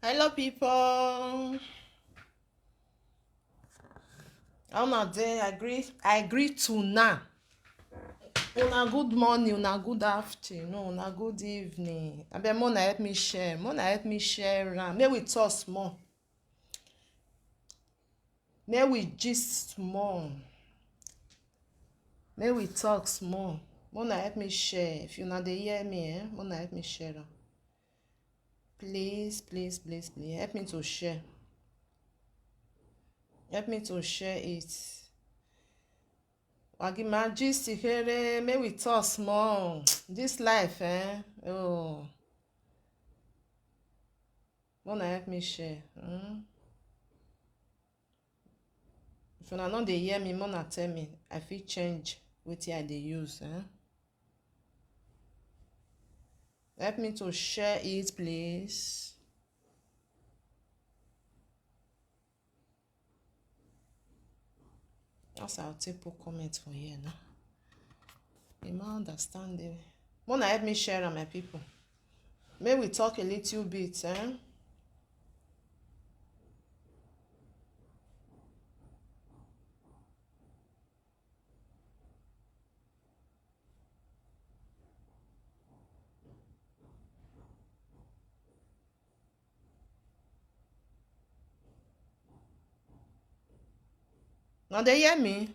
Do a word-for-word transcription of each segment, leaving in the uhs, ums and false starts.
Hello, people. How una dey? I greet, I greet una. Una good morning, una good afternoon, una good evening. Abeg, make una help me share. Make una help me share am. Make we talk small. Make we gist small. Make we talk small. Make una help me share. If una dey hear me, eh, make una help me share am. Please, please, please, please help me to share. Help me to share it. Wagi ma gist here, make we talk small. This life, eh? Oh. Make una help me share. Hmm? If una no dey hear me, make una tell me. I fit change wetin I dey use, eh? Help me to share it, please. As I take put comment for here now. You might understand the. Make una help me share am, my people. Make we talk a little bit, eh? Una dey hear me?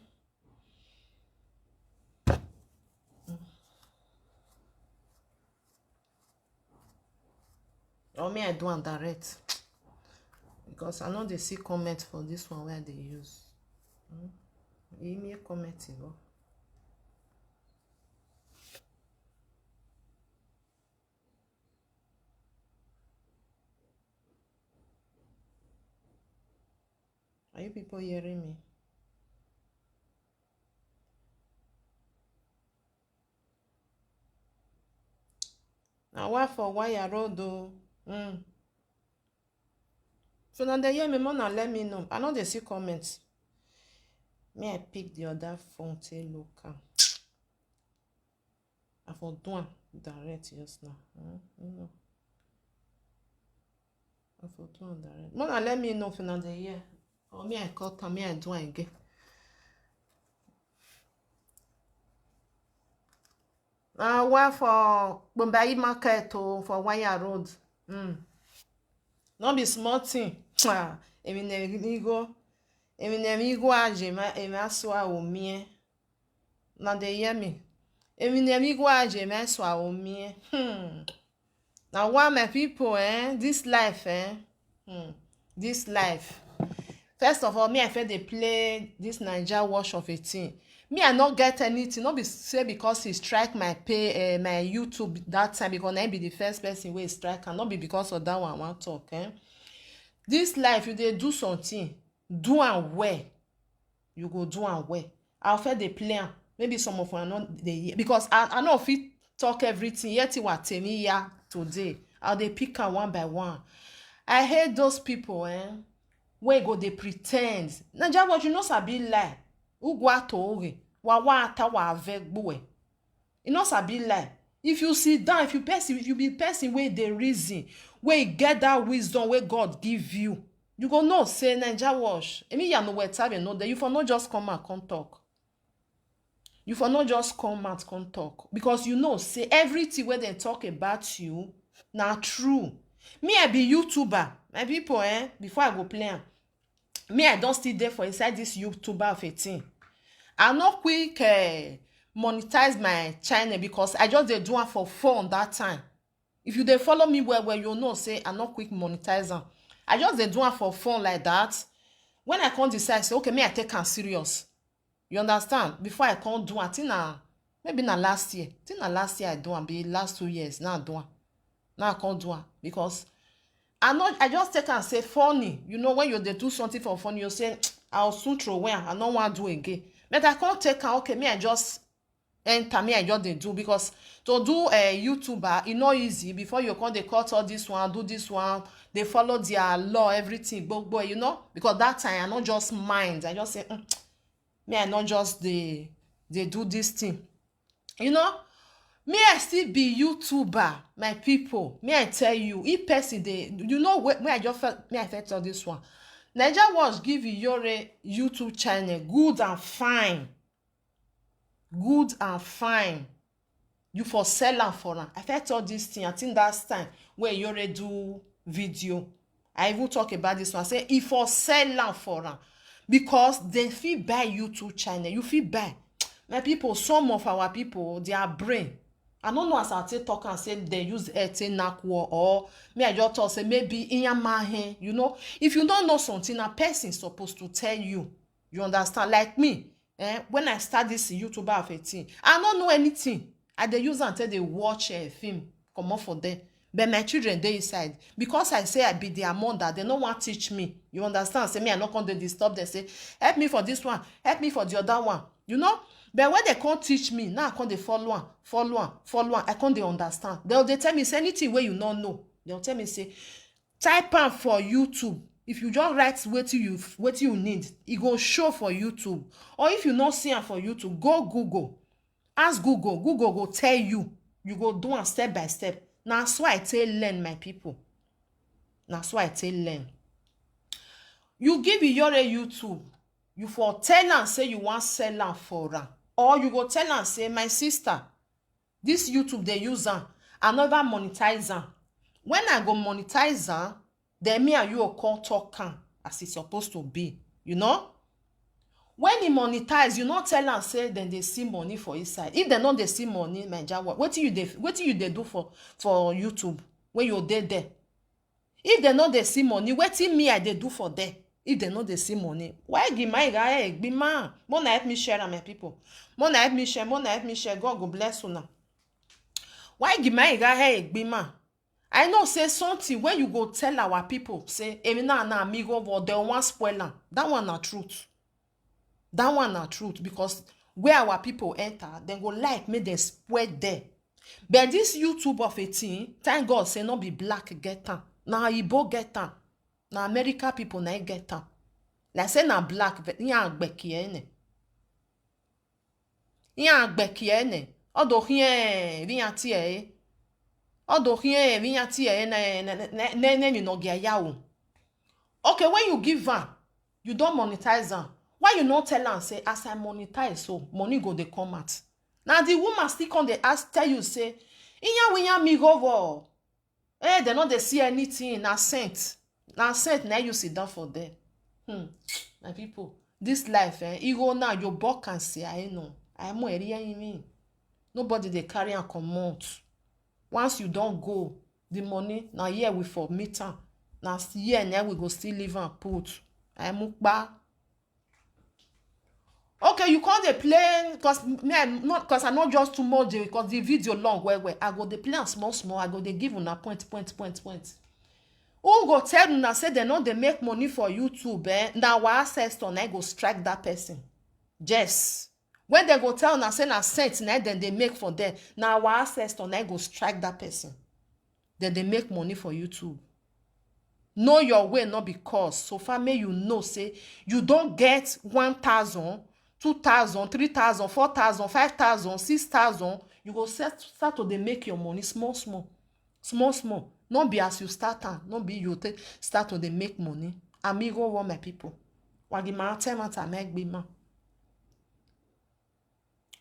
Or me, I do am direct? Because I no dey see comment for this one wey I dey use. Hmm? Email comment, you know. Are you people hearing me? Na wa for wire road o. Mm. So una dey hear me, make una let me know. I no dey see comment. Me, I pick the other phone, take look am. I for do am direct just now. Mm, you know. I for do am direct. Make una let me know if una dey hear. Or me, I cut am, me, I do am again. Na wa for Bombayi market o, for Wire Road. Mm. No be small thing. Ah, Eminem Igwe. Eminem Igwe aje ma, ema so a o mi e. Una dey hear me? Eminem Igwe aje ma so a o mi e. Hmm. Na wa, my people, eh? This life, eh? Hmm. This life. First of all, me, I first dey play this Naija wash of a thing. Me, I no get anything. No be say because he strike my pay, eh, my YouTube that time, because na him be the first person wey strike am. No be because of that one I wan talk, eh? This life, you dey do something, do am well. You go do am well. I first dey play am. Maybe some of una no dey hear, because I, I no fit talk everything. Yet you are temi ya today. I dey pick am one by one. I hate those people, eh? Wey go dey pretend. Naija wash, you no sabi lie. Ugwa to oge. Wa wa ata wa ve gboe. You no sabi lie. If you sit down, if you person, if you be person wey dey reason, wey get that wisdom wey God give you, you go know say Naija wash. Emi ya no we tabe no dey. You for no just come out come talk. You for no just come out come talk, because you know say everything wey dem talk about you na true. Me, I be YouTuber, my people, eh? Before I go play am, me, I don still dey for inside this YouTuber of a thing. I no quick, eh, monetize my channel because I just dey do am for fun that time. If you dey follow me well well, you know say I no quick monetize am. I just dey do am for fun like that. When I come decide say, okay, me, I take am serious. You understand? Before I come do am, I think na, maybe na last year. I think na last year I do am, be last two years, now I do am. Now I come do am because I no, I just take am say funny. You know, when you dey do something for funny, you say, "I'll soon throw away am. I no wan do again." But I come take am, okay, me, I just enter, me, I just dey do, because to do a YouTuber, e no easy. Before you come dey cut all this one, do this one, dey follow their law, everything, gbogbo, you know, because that time I no just mind. I just say, "Mm, me, I no just dey, dey do this thing." You know, Me, I still be YouTuber, my people. Me, I tell you, if person dey, you know, when, when I just felt, me, I felt all this one. Naija Watch give Iyore YouTube channel, good and fine. Good and fine. You for sell am for am. I felt all this thing. I think that's time when Iyore do video. I even talk about this one. I say, if for sell am for am. Because they fit buy YouTube channel. You fit buy. My people, some of our people, their brain. I don't know as I take talk and say they use air take knock wall, or me, I just talk say maybe in your mind, you know, if you don't know something, a person supposed to tell you. You understand? Like me, eh, when I start this YouTuber of eighteen, I don't know anything. I dey use am take dey watch a film, comot for there. But my children dey inside. Because I say I be their mother, they no wan teach me. You understand? Say me, I no come dey disturb them. Say, "Help me for this one, help me for the other one." You know? But when they come teach me, now I come dey follow am, follow am, follow am. I come dey understand. They'll dey tell me, say, "Anything wey you no know." They'll tell me, say, "Type am for YouTube." If you just write wetin you, wetin you need, e go show for YouTube. Or if you no see am for YouTube, go Google. Ask Google. Google go tell you. You go do am step by step. Na so I take learn, my people. Na so I take learn. You give Iyore YouTube, you for tell am say you wan sell am for am. Or you go tell am say, "My sister, this YouTube dey use am, I never monetize am. When I go monetize am, then me and you go come talk am as e suppose to be." You know? When e monetize, you no tell am say dem dey see money for inside. If dem no dey see money, Naija Watch, wetin you dey, wetin you dey do for, for YouTube when you dey there? If dem no dey see money, wetin me I dey do for there? If dem no dey see money, why give my guy a big man? Mona, help me share am, my people. Mona, help me share. Mona, help me share. God go bless una. Why give my guy a big man? I know say something wey you go tell our people say, "Emi na na amigo, but dem wan spoil am." That one na truth. That one na truth, because where our people enter, dem go like make dem spoil there. But this YouTube of eighteen, thank God say no be black get am. Na Igbo get am. Na America people na get am. Like say na black, but ihe a gbeki ene. Ihe a gbeki ene. Odo hie, vi ya tie. Odo hie, vi ya tie, ne, ne, ne, ne, ne, ni no gia ya o. Okay, when you give am, you don monetize am. Why you no tell am say, "As I monetize, so money go dey come out"? Na the woman still come dey ask, tell you say, "Iya wiya mi go wo." Eh, dem no dey see anything. Na scent. Na scent na you sit down for there. Hmm. My people, this life, eh, e go now, you buck and say, "I know. I am where I mean." Nobody dey carry am comot. Once you don go, the money, na here we for meet am. Na s-, here na we go still leave am put. I mukba. Okay, you come dey play, 'cause me, I not, 'cause I not just too much dey, 'cause the video long well well. I go dey play am small small. I go dey give una point, point, point, point. Who go tell una say dem no dey make money for YouTube, eh? Na our ancestor na go strike that person. Yes. When dem go tell una say na scent na dem dey make for there, na our ancestor na go strike that person. Dem dey make money for YouTube. Know your way, not because. So far, may you know say you don get one thousand, two thousand, three thousand, four thousand, five thousand, six thousand, you go set, start to dey make your money small small, small small. No be as you start am, no be you take start to dey make money. Amigo, what, my people? Wagi ma tell matter, make be man.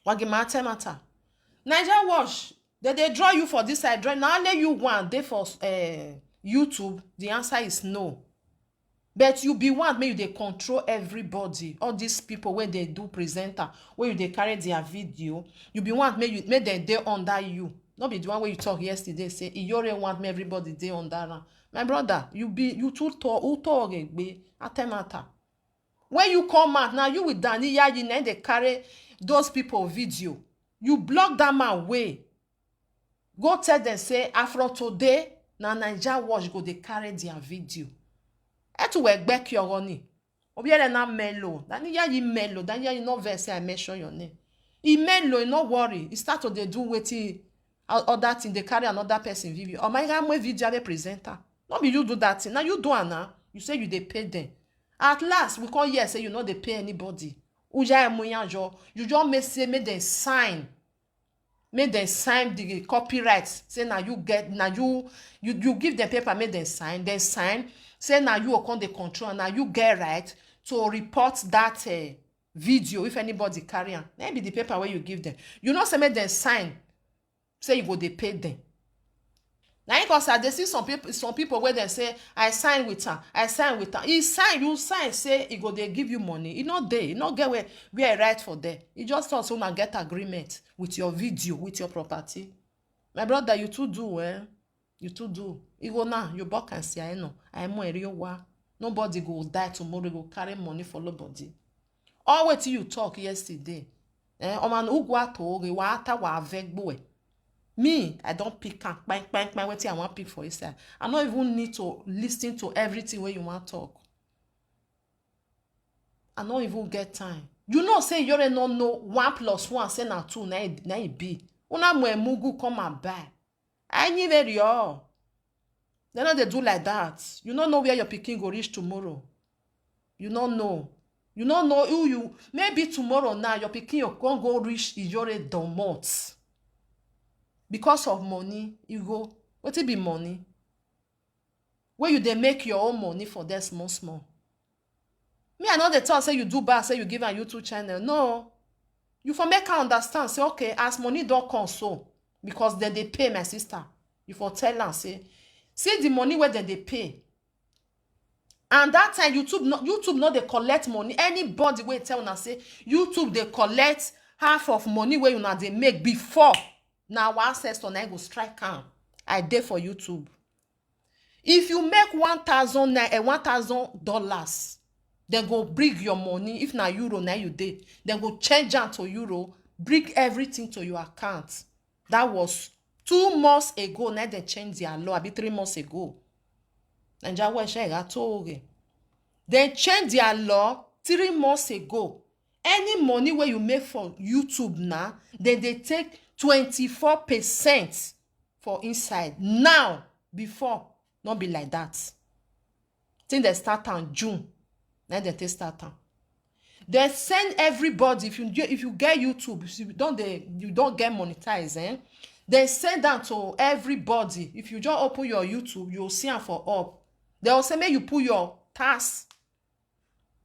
Wagi ma tell matter. Naija Watch, dem dey draw you for this side. Draw, na only you one dey for, eh, YouTube. The answer is no. But you be one, make you dey control everybody. All these people wey dey do presenter, wey you dey carry their video, you be one, make you, make dem dey under you. No be the one wey you talk yesterday say Iyore want make everybody dey under am. My brother, you be, you too tall, who tall egbe, atemata. When you come out now, you with Danny Yayi, na dey carry those people video. You block that man way. Go tell them say, "Ah, from today, na Naija Watch go dey carry their video." Etu we gbek your honey. Obiere na mellow. Danny Yayi mellow. Danny Yayi no vex say I mention your name. He mellow, he no worry. He start to dey do wetin o-, other thing, dey carry another person video. Oh my God, my video, I be presenter. No be you do that thing. Now you do am now. You say you dey pay them. At last, we come hear say you no dey pay anybody. Uja emuyanjo. You just make say make dem sign. Make dem sign the copyright, say na you get, na you, you, you give dem paper, make dem sign, dem sign, say na you go come dey control, na you get right to report that, eh, video if anybody carry am. Na im be the paper wey you give dem. You know say make dem sign, say you go dey pay dem. Na im cause I dey see some people, some people wey dem say, "I sign with am, I sign with am." E sign, you sign say e go dey give you money. E no dey, e no get where, where e write for there. E just talk say una get agreement with your video, with your property. My brother, you too do, eh? You too do. Igo na, you buck and see, I know. I am where you were. Nobody go die tomorrow, go carry money, follow body. All wetin you talk yesterday. Eh, oman ugwa to oge, wa ata wa vegbo, eh. Me, I don pick am, kpang, kpang, kpang, wetin I wan pick for inside. I no even need to listen to everything wey you wan talk. I no even get time. You know say Iyore no know one plus one say na two, na e, na e be. Una mwe mugu come and buy. I need very all. They no dey do like that. You no know where your pikin go reach tomorrow. You no know. You no know who you, maybe tomorrow now, your pikin go come go reach Iyore domot. Because of money, you go. Wetin be money? Wey you dey make your own money for there small, small. Me, I no dey talk say you do bad, say you give am YouTube channel. No. You for make am understand, say, okay, as money don come so, because dem dey pay, my sister. You for tell am, say, see the money wey dem dey pay. And that time, YouTube no, YouTube no dey collect money. Anybody wey tell una say YouTube dey collect half of money wey una dey make before, na our ancestor na go strike am. I dey for YouTube. If you make one thousand naira, eh, one thousand dollars, dem go bring your money. If na euro na you dey, dem go change am to euro, bring everything to your account. That was two months ago, na dem change their law, abi three months ago. Naija wey shey ga to oge. Dem change their law three months ago. Any money wey you make for YouTube na, dem dey take twenty-four percent for inside. Now, before, no be like that. Think dem start am June, na dem take start am. Dem send everybody, if you get, if you get YouTube, if you don dey, you don get monetize, eh? Dem send am to everybody. If you just open your YouTube, you go see am for up. Dem go say make you put your tax,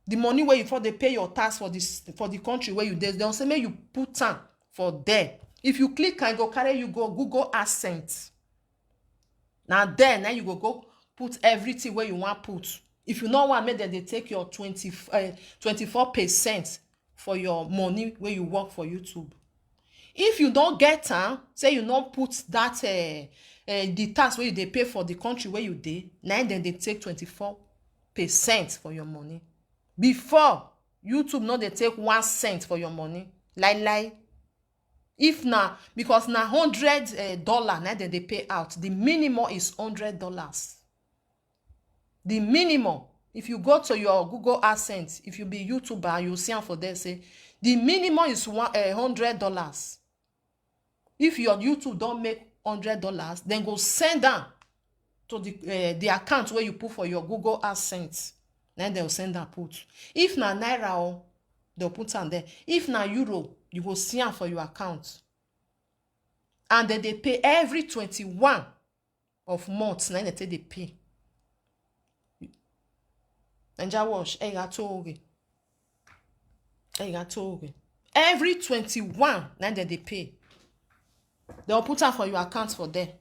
the money wey you for dey pay your tax for this, for the country wey you dey. Dem go say make you put am for there. If you click am, e go carry you go Google AdSense. Na there na you go go put everything wey you wan put. If you no want make dem dey take your twenty, eh, twenty-four percent for your money wey you work for YouTube. If you don get am, say you no put that, eh, eh, the tax wey you dey pay for the country wey you dey, na im dem dey take twenty-four percent for your money. Before, YouTube no dey take one cent for your money. Lie, lie. If na, because na hundred, eh, dollar na dem dey pay out. The minimum is hundred dollars. The minimum. If you go to your Google AdSense, if you be YouTuber, you see am for there, say, the minimum is one, eh, hundred dollars. If your YouTube don make hundred dollars, dem go send am to the, eh, the account wey you put for your Google AdSense. Na dem go send am put. If na naira o, dem put am there. If na euro, you go see am for your account. And dem dey pay every twenty-one of month, na dem take dey pay. Naija wash, ẹ yà tó rè. Ẹ yà tó rè. Every twenty-one, na dem dey pay. Dem put am for your account for there.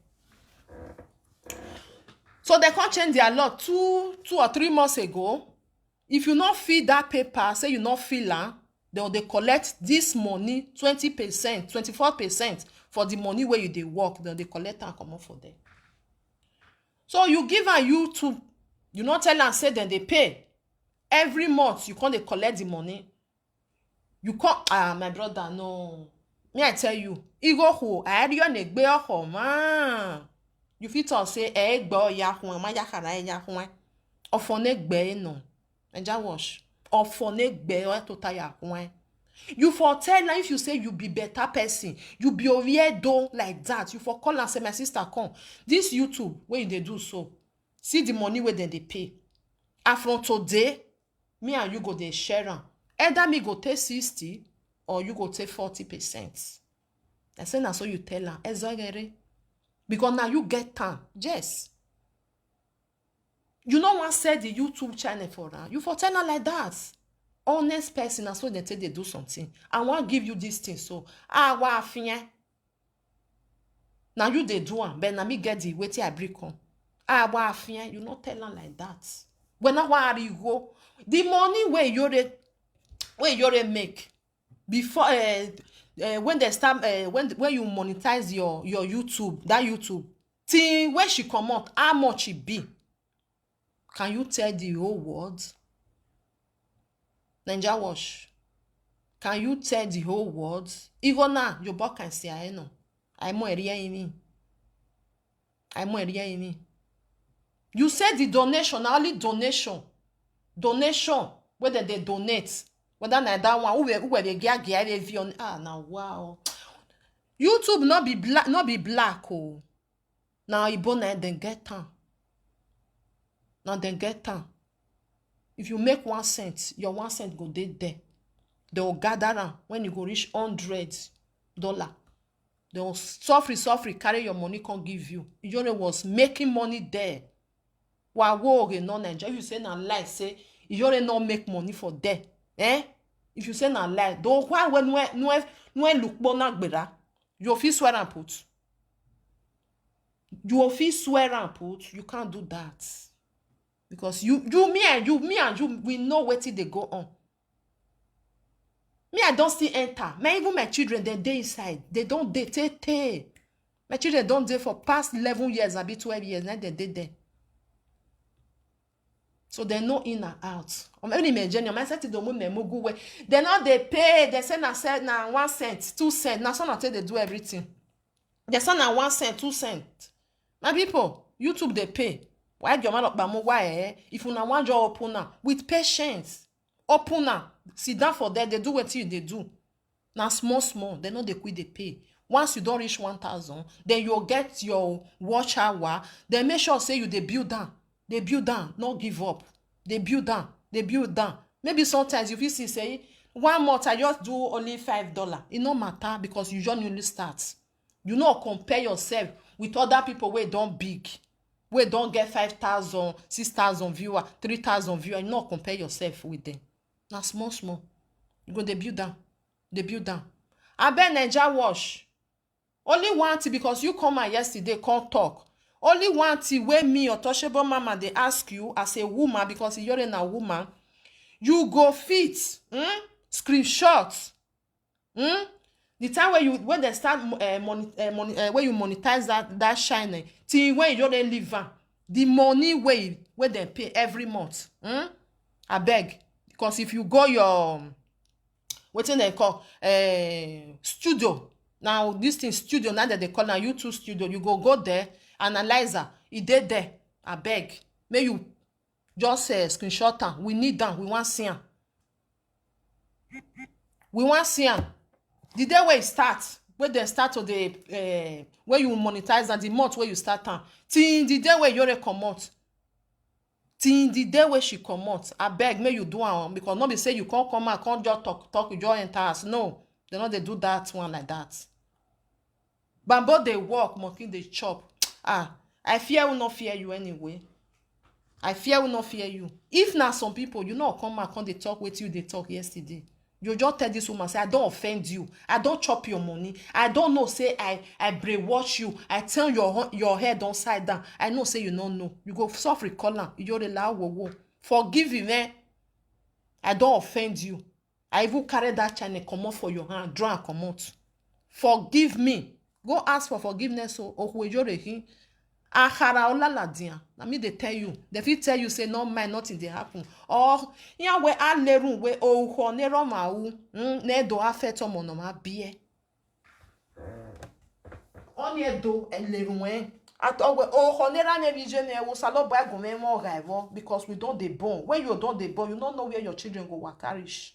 So dem come change their law two, two or three months ago. If you no fill that paper, say you no fill am, dem dey collect this money, twenty percent, twenty-four percent for the money wey you dey work, dem dey collect am comot for there. So you give am YouTube, you no tell am say dem dey pay. Every month, you come dey collect the money. You come, ah, my brother, no. Me, I tell you, e go ho, I do your neck be a ho, man. You fit talk say, eh, gbo ya hwan, ma ya hara ya hwan. Ofo ne gbe no. Naija wash. Ofo ne gbe o to ta ya hwan. You for tell am, if you say you be better person, you be Oviedo like that, you for call am say, "My sister, come. This YouTube wey you dey do so, see the money wey dem dey pay. And from today, me and you go dey share am. Either me go take sixty or you go take forty percent." I say na so you tell am. Ezogere. Because now you get time. Yes. You no wan sell the YouTube channel for am. You for tell am like that. Honest person, na so dem take dey do something. I wan give you this thing, so awa afin. Na you dey do am, but na me get the wetin I bring come. Awa afin, you no tell am like that. When I wan go, the money wey Iyore, wey Iyore make before, uh, uh, when they start, uh, when when you monetize your your YouTube, that YouTube thing wey she comot, how much e be? Can you tell the whole world? Naija Wash. Can you tell the whole world? Igona, you book and see, I know. I mo area ini. I mo area ini. You said the donation, na only donation. Donation, whether they donate, whether na that one, who were, who were the gia gia, they view on, ah, now wow. YouTube not be black, not be black, oh. Now Igbo na dem get time. Now dem get time. If you make one cent, your one cent go dey there. They will gather am when you go reach hundred dollar. They will suffer, suffer, carry your money, come give you. Iyore was making money there. Wa wo oge no Naija. If you say na lie, say Iyore no make money for there. Eh? If you say na lie, do why when when when when look bona gbera, you fit swear and put. You fit swear and put. You can't do that. Because you, you, me and you, me and you, we know wetin dey go on. Me, I don still enter. My, even my children, dem dey inside. They don dey tey tey. My children don dey for past eleven years, abi twelve years, na dem dey there. So dem know in and out. Or maybe me Jenny, my set to the women mugu way. They no dey pay. They say na say na one cent, two cent. Na so na take they do everything. They say na one cent, two cent. My people, YouTube dey pay. Why your man up bamu? Why, eh? If una wan just open am with patience, open am. Sit down for there. They do wetin you dey do. Na small small. They no dey quick dey pay. Once you don reach one thousand, then you get your watch hour. Then make sure say you dey build am. Dey build am. No give up. Dey build am. Dey build am. Maybe sometimes you fit see say one month I just do only five dollar. E no matter because you just newly start. You no compare yourself with other people wey don big, wey don get five thousand, six thousand viewer, three thousand viewer. You no compare yourself with them. Na small small. You go dey build am, dey build am. Abeg, Naija Wash. Only one thing, because you come out yesterday, come talk. Only one thing wey me, Untouchable Mama, dey ask you as a woman, because Iyore na woman, you go fit, hmm? Screenshot, hmm? The time where you, when they start, uh, money, uh, money, uh, where you monetize that that shine, eh, till when you don't leave am, the money wey wey dem pay every month, hmm? Abeg, because if you go your, um, wetin dem call, eh, studio. Now this thing studio, now that they call na YouTube studio, you go go there, analyzer, e dey there. Abeg, make you just, eh, screenshot am. We need am. We wan see am. We wan see am. The day wey e start, wey dem start to dey, eh, wey you monetize am, the month wey you start am, till the day wey Iyore comot, till the day wey she comot, abeg, make you do am, because no be say you come come out, come just talk talk, you just enter house. No, they no dey do that one like that. Bamboo dey work, monkey dey chop. Ah, I fear who no fear you anyway. I fear who no fear you. If na some people, you no come out, come dey talk wetin you dey talk yesterday. You just tell this woman say, "I don offend you. I don chop your money. I don know say I I brainwash you. I turn your ho- your head upside down. I know say you no know." You go suffer, call am. Iyore la wo wo. Forgive him, eh? "I don offend you. I even carry that channel comot for your hand, draw am comot. Forgive me." Go ask for forgiveness. So Ohueyorehin, Ahara Olaladian. Na me dey tell you. They fit tell you say no mind, nothing dey happen. Or yeah, we are lerun we oho neroma u. Mm, ne do affect omo no ma bie. Onye do elerun eh. At all we oho nera ne vision e wo salo ba go me mo ga evo, because we don dey born. When you don dey born, you no know where your children go waka reach.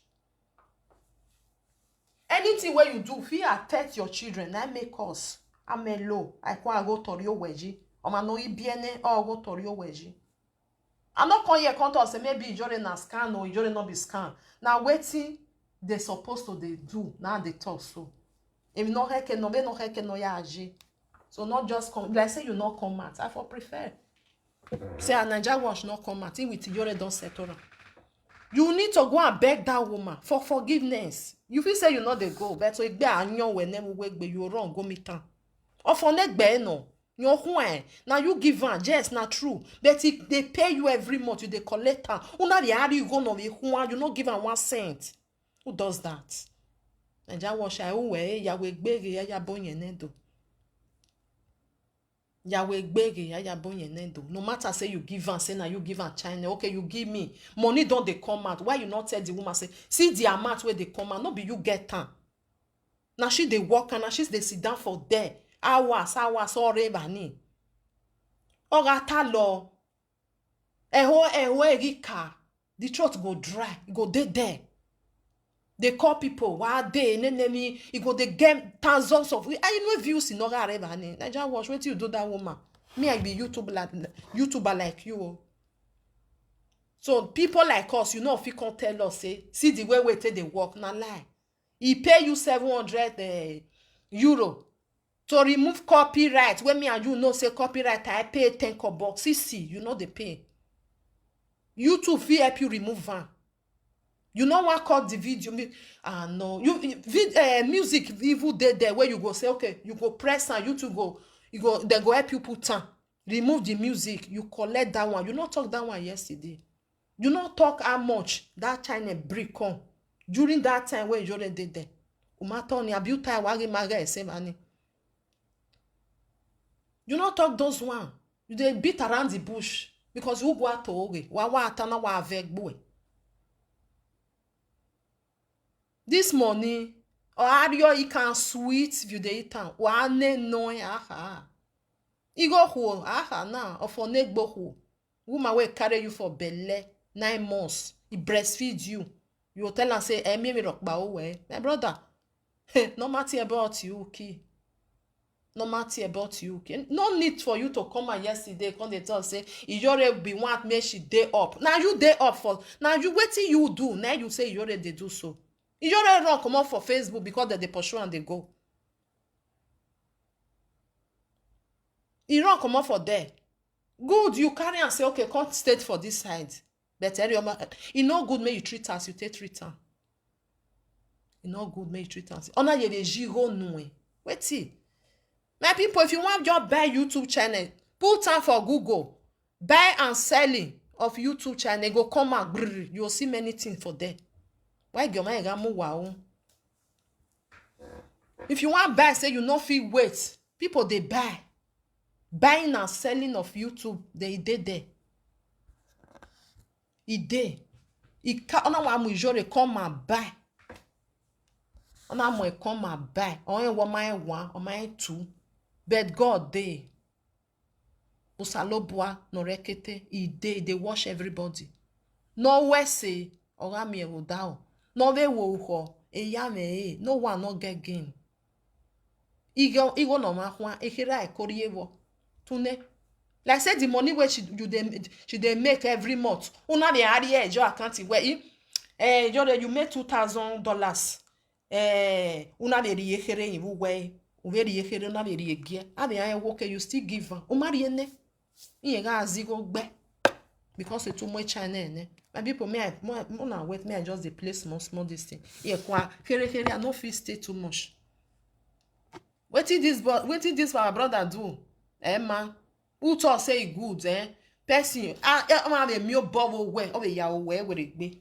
Anything wey you do fit affect your children. Na make us amelo. I kwa go tori oweji. Oma no ibiene o go tori oweji. I no come here come talk say maybe Ijore na scam or Ijore no be scam. Na wetin they supposed to dey do, now they talk so. If no heke no, be no heke no ya aji. So not just come, like say you not come out. I for prefer. Say a Naija Wash not come out. He with Iyore don settle am. You need to go and beg that woman for forgiveness. You feel say you not the go, but so igbe anyo we nemu we gbe you wrong go meet am. Or for next be no. Your home, now you give am, yes, na true. But if they pay you every month, you dey collect am. Una dey hurry you go no be home, you no give am one cent. Who does that? Naija Wash, I owe eh, ya we gbege, ya ya bonye nedo. Ya we gbege, ya ya bonye nedo. No matter say you give am, say na you give am China. Okay, you give me. Money don dey come out. Why you not tell the woman say, see the amount where they come out? No be you get am. Na she dey work and na she dey sit down for there. Hours, hours, all rebani. Oga ta lo. Eho, eho, egika. The throat go dry. E go dey there. They call people. Why they? Nenemi. E go dey get thousands of. I know views in Oga rebani. Naija Wash. Wetin you do that woman? Me, I be YouTuber like, YouTuber like you. Oh. So people like us, you know, if you can't tell us, say, see the way we take the work, na lie. He pay you seven hundred eh, euro to remove copyright. When me and you know say copyright, I pay ten kobo. See, see, you know the pay. YouTube fit help you remove am. You no wan cut the video. Me, ah no, you you- vid, uh, music even dey there where you go say okay, you go press am, YouTube go, you go, they go help you put am, remove the music, you collect that one. You no talk that one yesterday. You no talk how much that China bring come during that time when Iyore dey there. Umatoni abuta wagi maga esebani. You no talk those one. You dey beat around the bush because who go to oge? Wa wa atana wa avegboe. This money, or ario, it can sweet if you dey eat am. Wa ne no eh, aha. E go ho, aha na, or for negbo ho. Woman wey carry you for belle nine months, e breastfeed you. You go tell am say, eh, me me rock ba oh, eh. My brother, no matter about you, okay. No matter about you, okay. No need for you to come out yesterday, come dey tell say Iyore be want make she dey up. Now you dey up for, now you wetin you do, now you say Iyore dey do so. Iyore run comot for Facebook because dem dey pursue am dey go. E run comot for there. Good, you carry am say okay, come state for this side. But Erioma, e no good make you treat as you take treat am. E no good make you treat am. Ona ye dey jigo nue. Wetin? My people, if you wan just buy YouTube channel, put am for Google. Buy and selling of YouTube channel, e go come out, brrr, you go see many things for there. Why Gioma Ega mu wa o? If you wan buy, say you no fit wait, people dey buy. Buying and selling of YouTube, they dey there. E dey. E ka ona wa mu Iyore come and buy. Ona mo e come and buy. O en wo ma e one, o ma e two. But God dey. Osalobua no rekete. E dey, e dey watch everybody. No we say, oga mi e wo da o. No we wo ho, e ya me e. No one no get gain. Igo, igo no ma hwa, e hira e kori ewo. Tune. Like say the money wey she, you dey, she dey make every month. Una dey add here, your account where e, eh, you dey, you make two thousand dollars. Eh, una dey ri ehere in who way. Uve ri ehere, una dey ri egie. A dey aye work, you still give am. Uma ri ene. Iye ga azigo gbe. Because e too much China ene. My people, me, I, mo, mo na wait, me, I just dey play small, small this thing. Iye kwa, here, here, I no fit stay too much. Wetin this boy, wetin this our brother do? Eh, man. Who talk say e good, eh? Person, ah, eh, ma be mi o bobo we, o be ya o we, we dey gbe.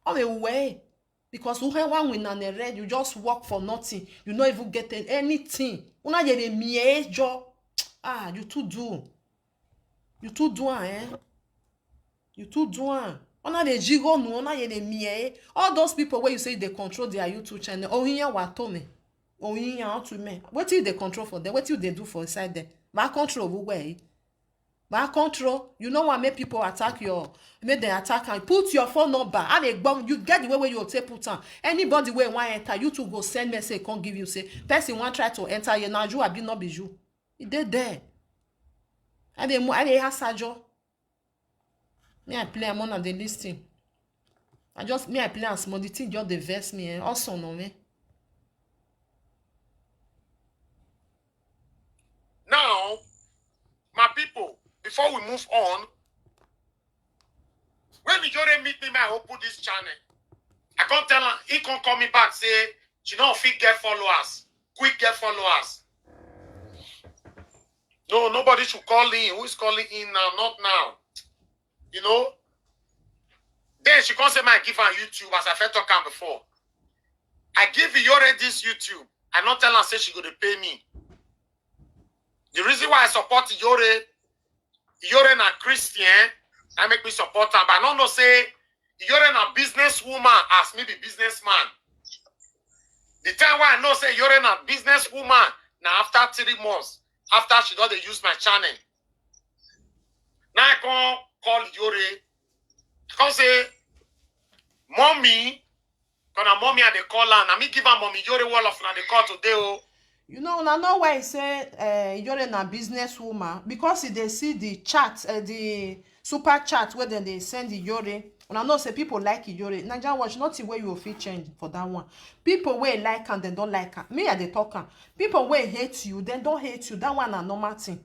O be we. Because who have one win and a red, you just work for nothing. You no even get a- anything. Una ye dey mi ejo. Ah, you too do. You too do am, eh? You too do am. Ona dey jigo nu, ona ye dey mi eh. All those people where you say they control their YouTube channel. Oh, yeah, wa to me. Oh, yeah, to me. What do they control for them? What do they do for inside there? Ma control who way? Ma control. You know what make people attack your, make them attack and put your phone number. And they go, you get the way where you take put on. Anybody where want enter, you to go send message, come give you say, person want try to enter here. Now you abi not be you. E dey there. I dey mo-, I dey ask Ajo. Me, I play am on and dey listen. I just, me, I play am small. The thing just dey vex me, eh? Also, no, me. Before we move on, when Iyore meet me, I open this channel. I can't tell her. He can't call me back. Say she don't fit get followers. Quick get followers. No, nobody should call in. Who is calling in now? Not now. You know. Then she can't say my give her YouTube as I first talk am before. I give Iyore this YouTube. I not tell her say she go to pay me. The reason why I support Iyore, Iyore na Christian, I make me support her. But I don't know say Iyore na businesswoman as me be businessman. The time why I know say Iyore na businesswoman na after three months after she don dey use my channel. Now I come call Iyore. I come say, "Mommy," because na mommy I dey call her. Na me give her mommy Iyore wall of na dey call today o. You know, una know why I say uh, Iyore na businesswoman, because e dey see the chat, uh, the super chat where dem dey send Iyore. Una know say people like Iyore. Naija Watch, nothing wey you fit change for that one. People wey like am, dem don like am. Me, I dey talk am. People wey hate you, dem don hate you. That one na normal thing.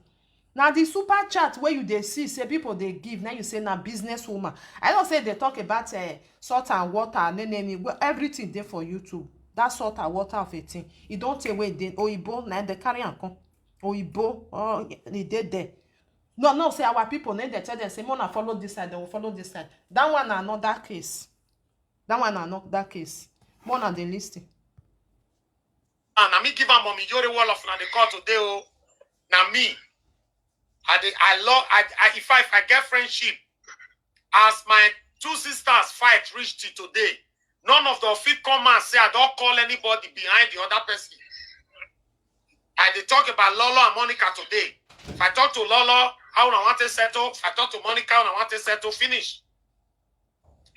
Na the super chat wey you dey see say people dey give, now you say na businesswoman. I don't say they talk about uh, salt and water and name well, everything dey for YouTube. That salt and water of a thing. E don take away the oyibo, na they carry am come. Oyibo, oh, e dey there. No, no, say our people, then they tell them, say, "Mona, follow this side, they will follow this side." That one na another case. That one na another case. Mona, dey listen. And na me give her mommy Iyore wall of na dey call today o. Na me. I dey, I love, I, I, if I, if I get friendship, as my two sisters fight reach till today, none of them fit come and say I don't call anybody behind the other person. I dey talk about Lolo and Monica today. If I talk to Lolo, how I want to settle. If I talk to Monica, how I want to settle. Finish.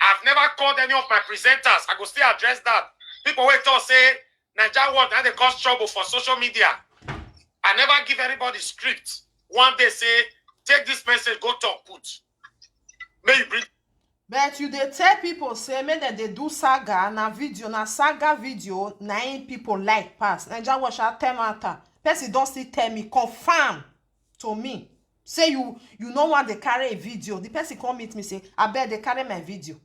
I've never called any of my presenters. I go still address that. People wey talk say Naija Watch na dey cause trouble for social media. I never give anybody script. One day say, "Take this message, go talk put." May you bring. But you dey tell people say make dem dey do saga, na video, na saga video na im people like pass. Naija Watch, I tell matter. Person don still tell me, confirm to me. Say you you no wan dey carry a video. The person come meet me say, "Abeg, dey carry my video."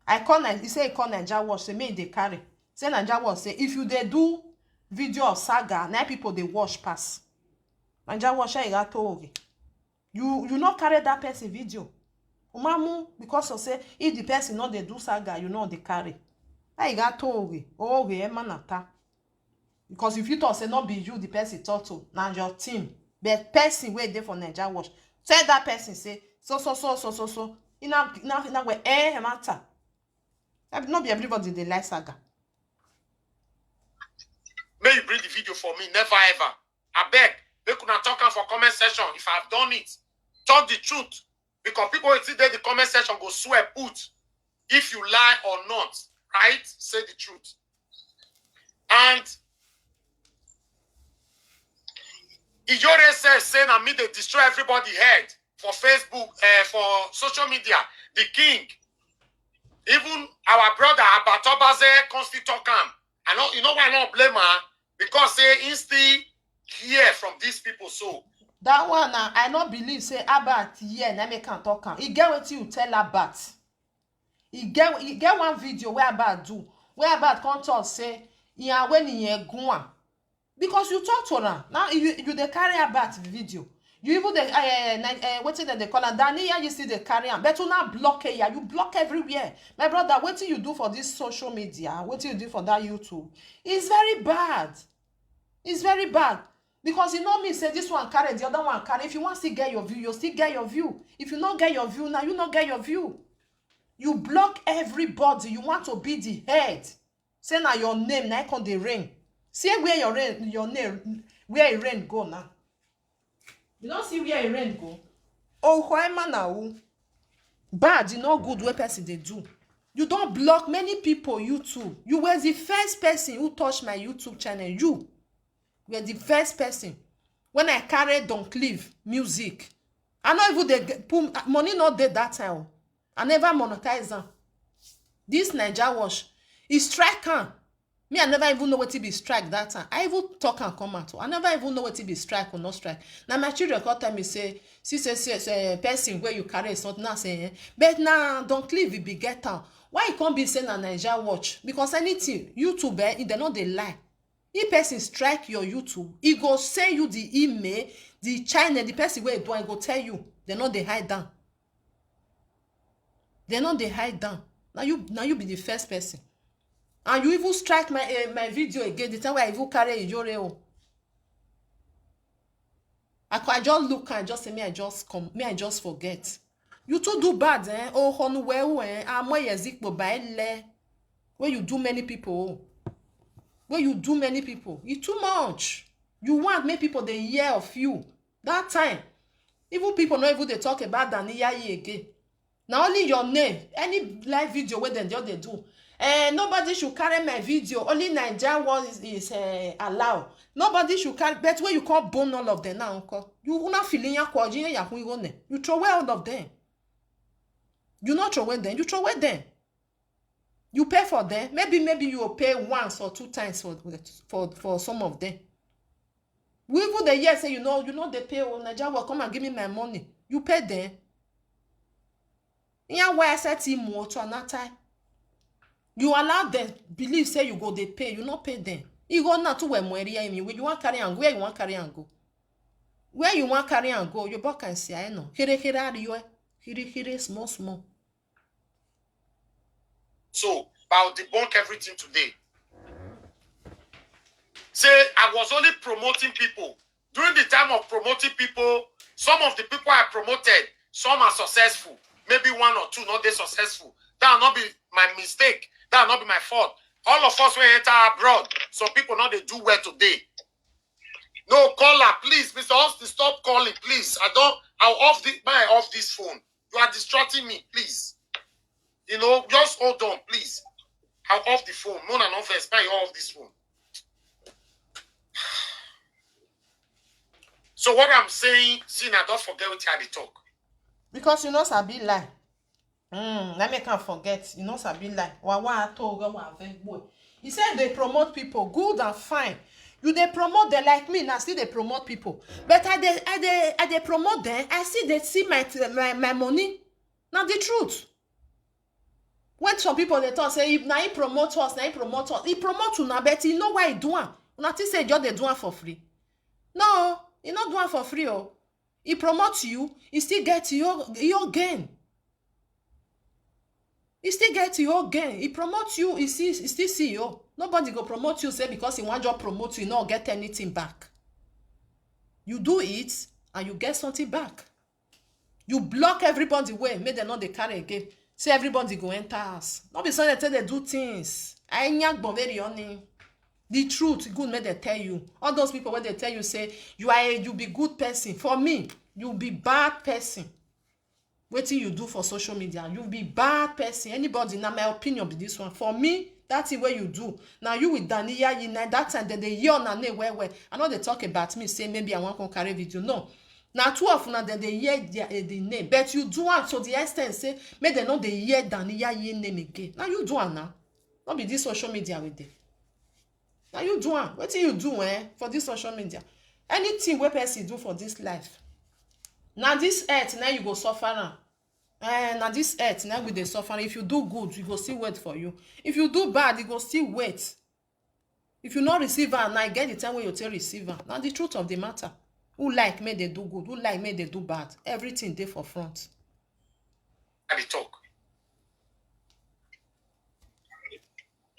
I call Ni-, he say he call Naija Watch, say make e dey carry. Say Naija Watch, say if you dey do video of saga, na people dey watch pass. Naija Watch, I got told. You you not carry that person video. Umamu, because of say if the person not dey do saga, you know they carry. I got told. Oh, we manata. Because if you talk say not be you the person talk to, na your team. But person wey dey for Naija Watch, tell that person say so so so so so so. Ina na na we eh matter. No be everybody dey like saga. May you bring the video for me. Never ever. I beg. Make una talk am for comment section. If I've done it, talk the truth. Because people wey still dey the comment section go swear put. If you lie or not, right? Say the truth. And Iyore says, say na me dey destroy everybody head for Facebook, uh, for social media. The king, even our brother Abatobaze, come still talk am. I know, you know why I don't blame her? Because say he still hear from these people. So that one, uh, I not believe say Albert here na make am talk am. He get what you tell Albert. He get he get one video where Albert do, where Albert come talk say he and when he gone. Because you talk to her now, you you dey carry Albert video. You even dey uh, uh, wetin dem dey call am, Daniya, you still dey carry am, but una block her. You block everywhere. My brother, wetin you do for this social media, wetin you do for that YouTube, is very bad. It's very bad. Because you know me say this one carry, the other one carry. If you want still get your view, you still get your view. If you not get your view now, you not get your view. You block everybody. You want to be the head. Say na your name na come dey reign. See where your reign, your name, where e reign go now. You don't see where e reign go. Oh, why man na who? Bad, e no good wey person dey do. You don block many people YouTube. You were the first person who touched my YouTube channel. You were the first person. When I carry Don Cliff music, I no even dey get- put money, not dey that time. I never monetize am. This Naija Watch, e strike am. Me, I never even know wetin be strike that time. I even talk and come out. I never even know wetin be strike or not strike. Now my children come tell me say, see, say, say, say person where you carry something now say, eh? But now don't leave it be get am. Why you can't be saying a Niger watch? Because anything YouTube, eh, they not they lie. If person strike your YouTube, he go send you the email, the channel, the person where do I go tell you. They not they hide down. They not they hide down. Now you now you be the first person. And you even strike my uh, my video again. The time where I even carry Ijore o. I, I just look and just say me I just come me I just forget. You too do bad, eh? Oh, honu we eh? Amo yezikpo ba ele. Where you do many people, oh. Where you do many people, e too much. You want make people they hear of you. That time, even people not even they talk about Daniya again. Now only your name, any live video where them just they do. Eh, nobody should carry my video. Only Nigeria was is, is uh, allowed. Nobody should carry. But when you call bone all of them now, uncle, you una feeling ya kwa jin ya hu ne. You throw away all of them. You not throw away them. You throw away them. You pay for them. Maybe maybe you will pay once or two times for for for some of them. We even the year say you know you know they pay. Oh, Nigeria will come and give me my money. You pay them. Yeah, why I said him to another time. You allow them believe say you go they pay. You not pay them. You go now to where money you want carry and where you want carry and go. Where you want carry and go, you back and say I know. Here here are you. Here here small small. So I'll debunk everything today. Say I was only promoting people. During the time of promoting people, some of the people I promoted, some are successful. Maybe one or two not they successful. That will not be my mistake. That will not be my fault. All of us will enter abroad. Some people not they do well today. No caller, please, Mister Austin, stop calling, please. I don't. I'll off the my off this phone. You are distracting me, please. You know, just hold on, please. I'll off the phone. No, no, no, first. Buy off this phone. So what I'm saying, see now, don't forget what I dey talk. Because you know sabi lie. Mm, let me can't forget. You know sabi lie. Wa wa to go wa very boy. He said they promote people good and fine. You they promote them like me now. Still they promote people. But I they I they I they promote them. I see they see my my, my money. Now the truth. When some people they talk say if na he promote us, na he promote us. He promote you now, but you know why he do am. Una think say just dey do am for free. No, he not do am for free. Oh, he promote you. He still get your your gain. He still get your gain. He promote you. He see he still see you. Nobody go promote you say because he want just promote you, you not get anything back. You do it and you get something back. You block everybody way, make them not they carry again. Say everybody go enter house. Not be so they tell they do things. I nyak very only. The truth good make they tell you. All those people when they tell you say you are a, you be good person. For me, you be bad person. Wetin you do for social media, you be bad person. Anybody, na my opinion be this one. For me, that thing where you do now, you with Daniya, you na that time that they hear on name well well. I know they talk about me say maybe I want to carry video. No, now two of una dem dey hear their eh, the name, but you do am to the extent say make dem no dey hear Daniya Yi name again. Now you do am now. No be this social media with them. Now you do am. Wetin you do eh, for this social media? Anything wey person do for this life, now this earth now you go suffer am. Eh, now this earth now we dey suffer. If you do good, you go still wait for you. If you do bad, you go still wait. If you not receive am, now get the time when you take receive am. Now the truth of the matter. Who like make they do good? Who like make they do bad? Everything dey for front. I be talk.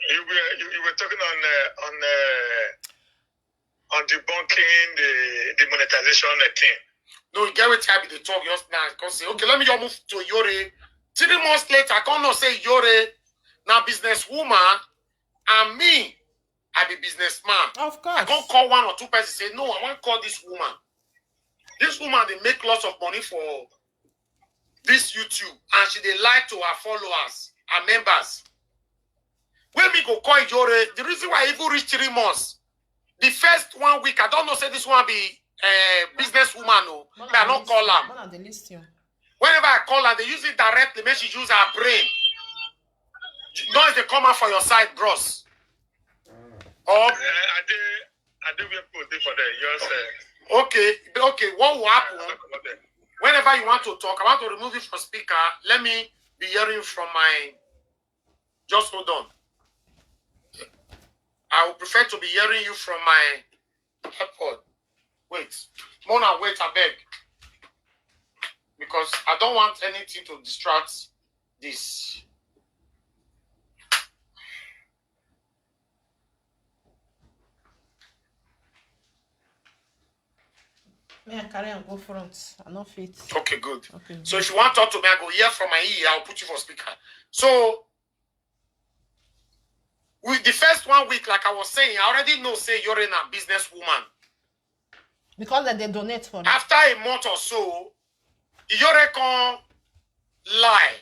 You were you, you were talking on uh, on uh, on debunking the the monetization uh, thing. No, you get what I be the talk just now. Come say, okay, let me just move to Yore. Three months later, I come not say Yore, now businesswoman, and me, I be businessman. Of course. I can't call one or two persons say, no, I want to call this woman. This woman, they make lots of money for this YouTube, and she they lie to her followers, her members. When me go call Yore, the reason why I even reach three months, the first one week, I don't know say this one be a businesswoman, no. But I don't call her. One of the list you. Whenever I call her, they use it directly. Make she use her brain. Noise they come out for your side, bros. Or I dey, I dey where people dey for there. Yes, sir. Okay, okay. What will happen? Whenever you want to talk, I want to remove you from speaker. Let me be hearing from my. Just hold on. I would prefer to be hearing you from my AirPod. Wait, Mona, wait, I beg, because I don't want anything to distract this. Me, I carry and go front. I no fit. Okay, good. Okay. So if you want to talk to me, I go hear from my ear. I'll put you for speaker. So with the first one week, like I was saying, I already know say you're in a businesswoman. Because dem dey donate for me. After a month or so, Iyore come lie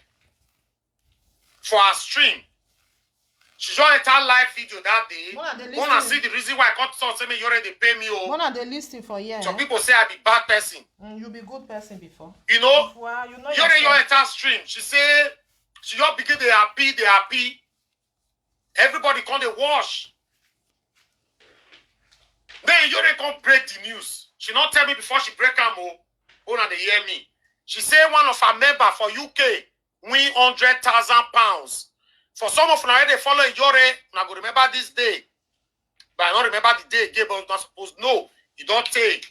for her stream. She just enter live video that day. Mona dey listen. Wanna see the reason why I come talk say me Iyore dey pay me o. Mona dey listen for here. Some people say I be bad person. Mm, you be good person before. You know? Well, you know Iyore, you enter stream. She say she just begin dey happy, dey happy. Everybody come dey watch. Then Iyore come break the news. She not tell me before she break am o. Una dey hear me. She say one of her member for U K win hundred thousand pounds. For some of una wey dey follow Iyore, una go remember this day. But I don't remember the day again, but una suppose know. You don't take.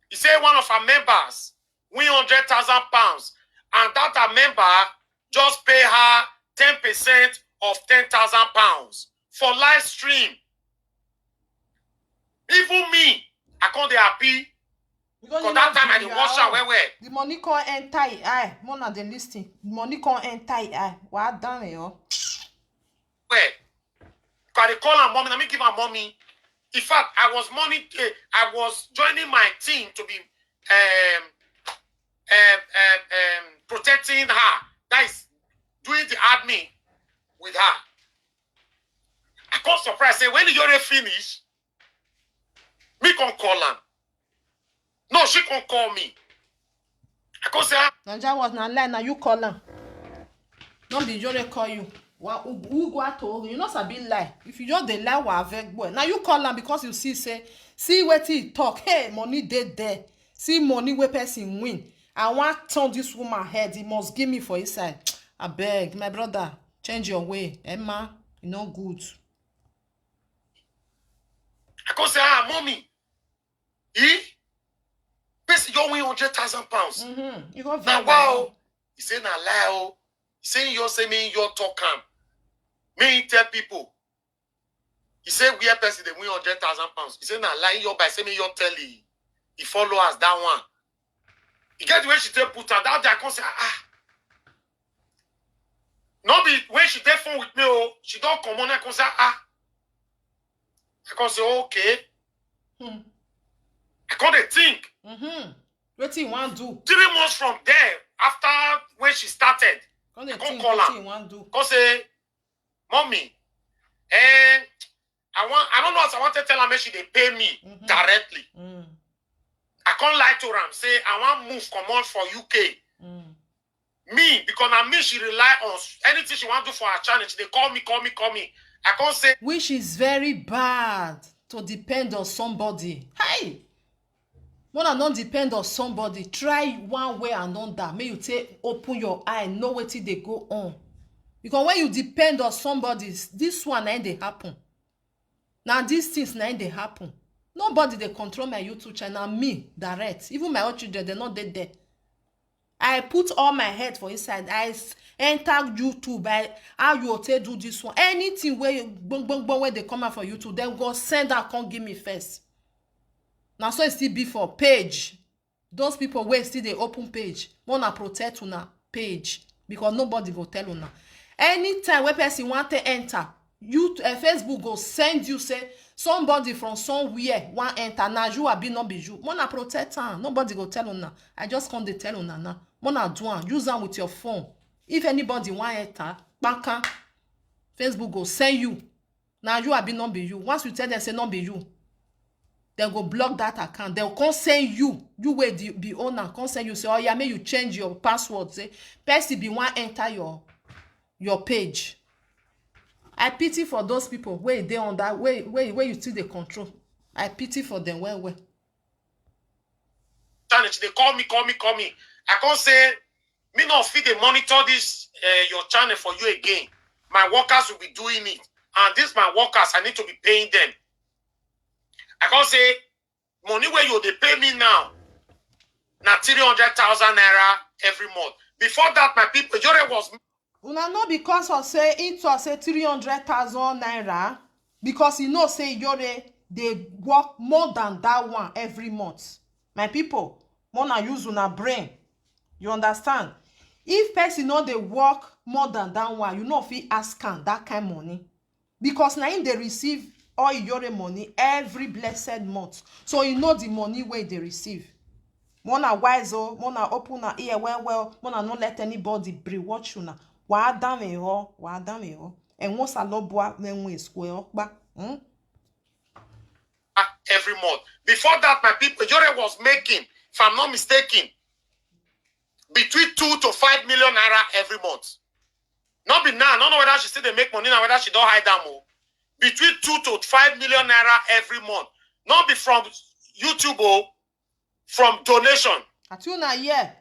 He say one of her members win hundred thousand pounds, and that her member just pay her ten percent of ten thousand pounds for live stream. Even me, I come dey happy. Because that time I dey watch her well well. The money come enter her eye. Mona dey listen. The money come enter her eye. Wa dan yo. Well, I dey call her mommy. Let me give her mommy. In fact, I was money. Eh, I was joining my team to be um, um, um, um, protecting her. That is doing the admin with her. I come surprise say when Iyore finish, me come call am. No, she come call me. I come say, ah. Naija was na lie, na you call am. No be Iyore call you. Wa u- u go ato, you no sabi lie. If you just dey lie, wa aveg boy. Na you call am because you see say, see wetin he talk. Hey, money dey there. See money wey person win. I wan turn this woman head. He must give me for inside. Abeg, my brother, change your way. Emma, e no good. I come say, ah, mommy, eh? Person just win hundred thousand pounds. Mm-hmm. You go na wow. He say na lie o. He say you say me you talk am. Me he tell people. He say where person dey win hundred thousand pounds. He say na lie. You by say me you tell he. He follow us that one. He get the way she take put her. That day I come say ah. No be when she dey phone with me oh. She don come on. I come say ah. I come say okay. Hmm. I come dey think. Mm-hmm. Wetin you wan do? Three months from there, after when she started, come dey I come think call wetin am. You wan do? Come say, mommy, eh, I want, I don't know as I want to tell her make she dey pay me mm-hmm. directly. Mm. I come lie to her and say I want move come on for U K. Mm. Me because na me she rely on anything she want do for her channel she dey call me call me call me I come say which is very bad to depend on somebody hey mona no depend on somebody try one way and another make you take open your eye know wetin dey go on because when you depend on somebody this one na dey happen na these things na dey happen nobody dey control my youtube channel me direct even my own children dem no dey there I put all my head for inside. I s- enter YouTube. I how you take do this one. Anything where you gbongbongbo where they come out for YouTube, then go send that come give me first. Now so it still be for page. Those people where still they open page. Wanna protect una page because nobody go tell una. Anytime where person want to enter, you uh, Facebook go send you say somebody from somewhere wan enter na you abi no be you mona protect am nobody go tell una I just come dey tell una now mona do am use am with your phone if anybody wan enter kpaka Facebook go send you na you abi no be you once you tell them say no be you dem go block that account dem come send you you wey the be owner come send you say oya make you change your password say person bin wan enter your your page I pity for those people wey dey under, wey wey wey you still dey control. I pity for them well well. Challenge, they call me, call me, call me. I can't say me not fit dey monitor this uh, your channel for you again. My workers will be doing it, and this my workers, I need to be paying them. I can't say money where you they pay me now, na three hundred thousand naira every month. Before that, my people, Yore was Una know because of say he talk say three hundred thousand naira, because he know say Yore dey work more than that one every month. My people, more na use una brain. You understand? If person no dey work more than that one, you no fit ask am that kind money, because na him dey receive all Iyore money every blessed month, so he know the money wey he dey receive. More na wise o, more na open na ear well well, more na no let anybody brainwash una. Wa dame ho, wa dame ho. And once a lobua, then we square up back. Hmm? Every month. Before that, my people, Yore was making, if I'm not mistaken, between two to five million naira every month. Not be now, I don't know whether she still dey make money now, whether she don't hide them all. Between two to five million naira every month. Not be from YouTube or from donation. At you na here.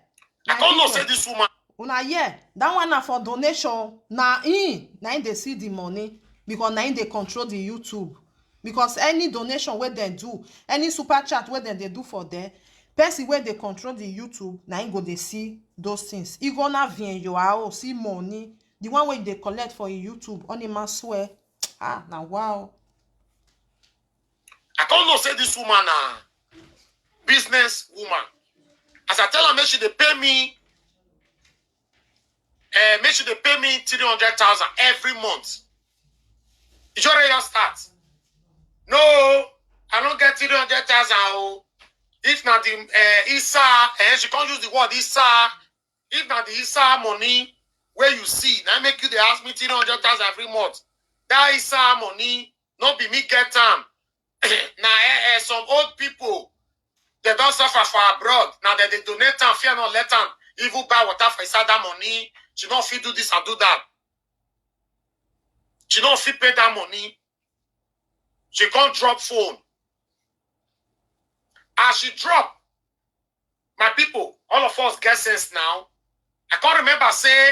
I can't know say this woman. Una hear? That one na for donation. Na him, na him dey see the money, because na him dey control the YouTube. Because any donation wey dem do, any super chat wey dem dey do for there, person wey dey control the YouTube, na him go dey see those things. Igona vien yo ao see money. The one wey you dey collect for him YouTube, Onima swear. Ah, na wow. I can't know say this woman na business woman. As I tell her, make she dey pay me, uh, make she dey pay me three hundred thousand every month. It's already start. No, I don't get three hundred thousand. Oh, if not the uh, Isa, and she can't use the word Isa. If not the Isa money where you see, now make you they ask me three hundred thousand every month. That Isa money, not be me get time. Now eh, eh, some old people, they don't suffer for abroad. Now that they donate and fear not let them even buy water for inside that money. She don't feel do this and do that. She don't feel pay that money. She can't drop phone. As she drop, my people, all of us get sense now. I can't remember say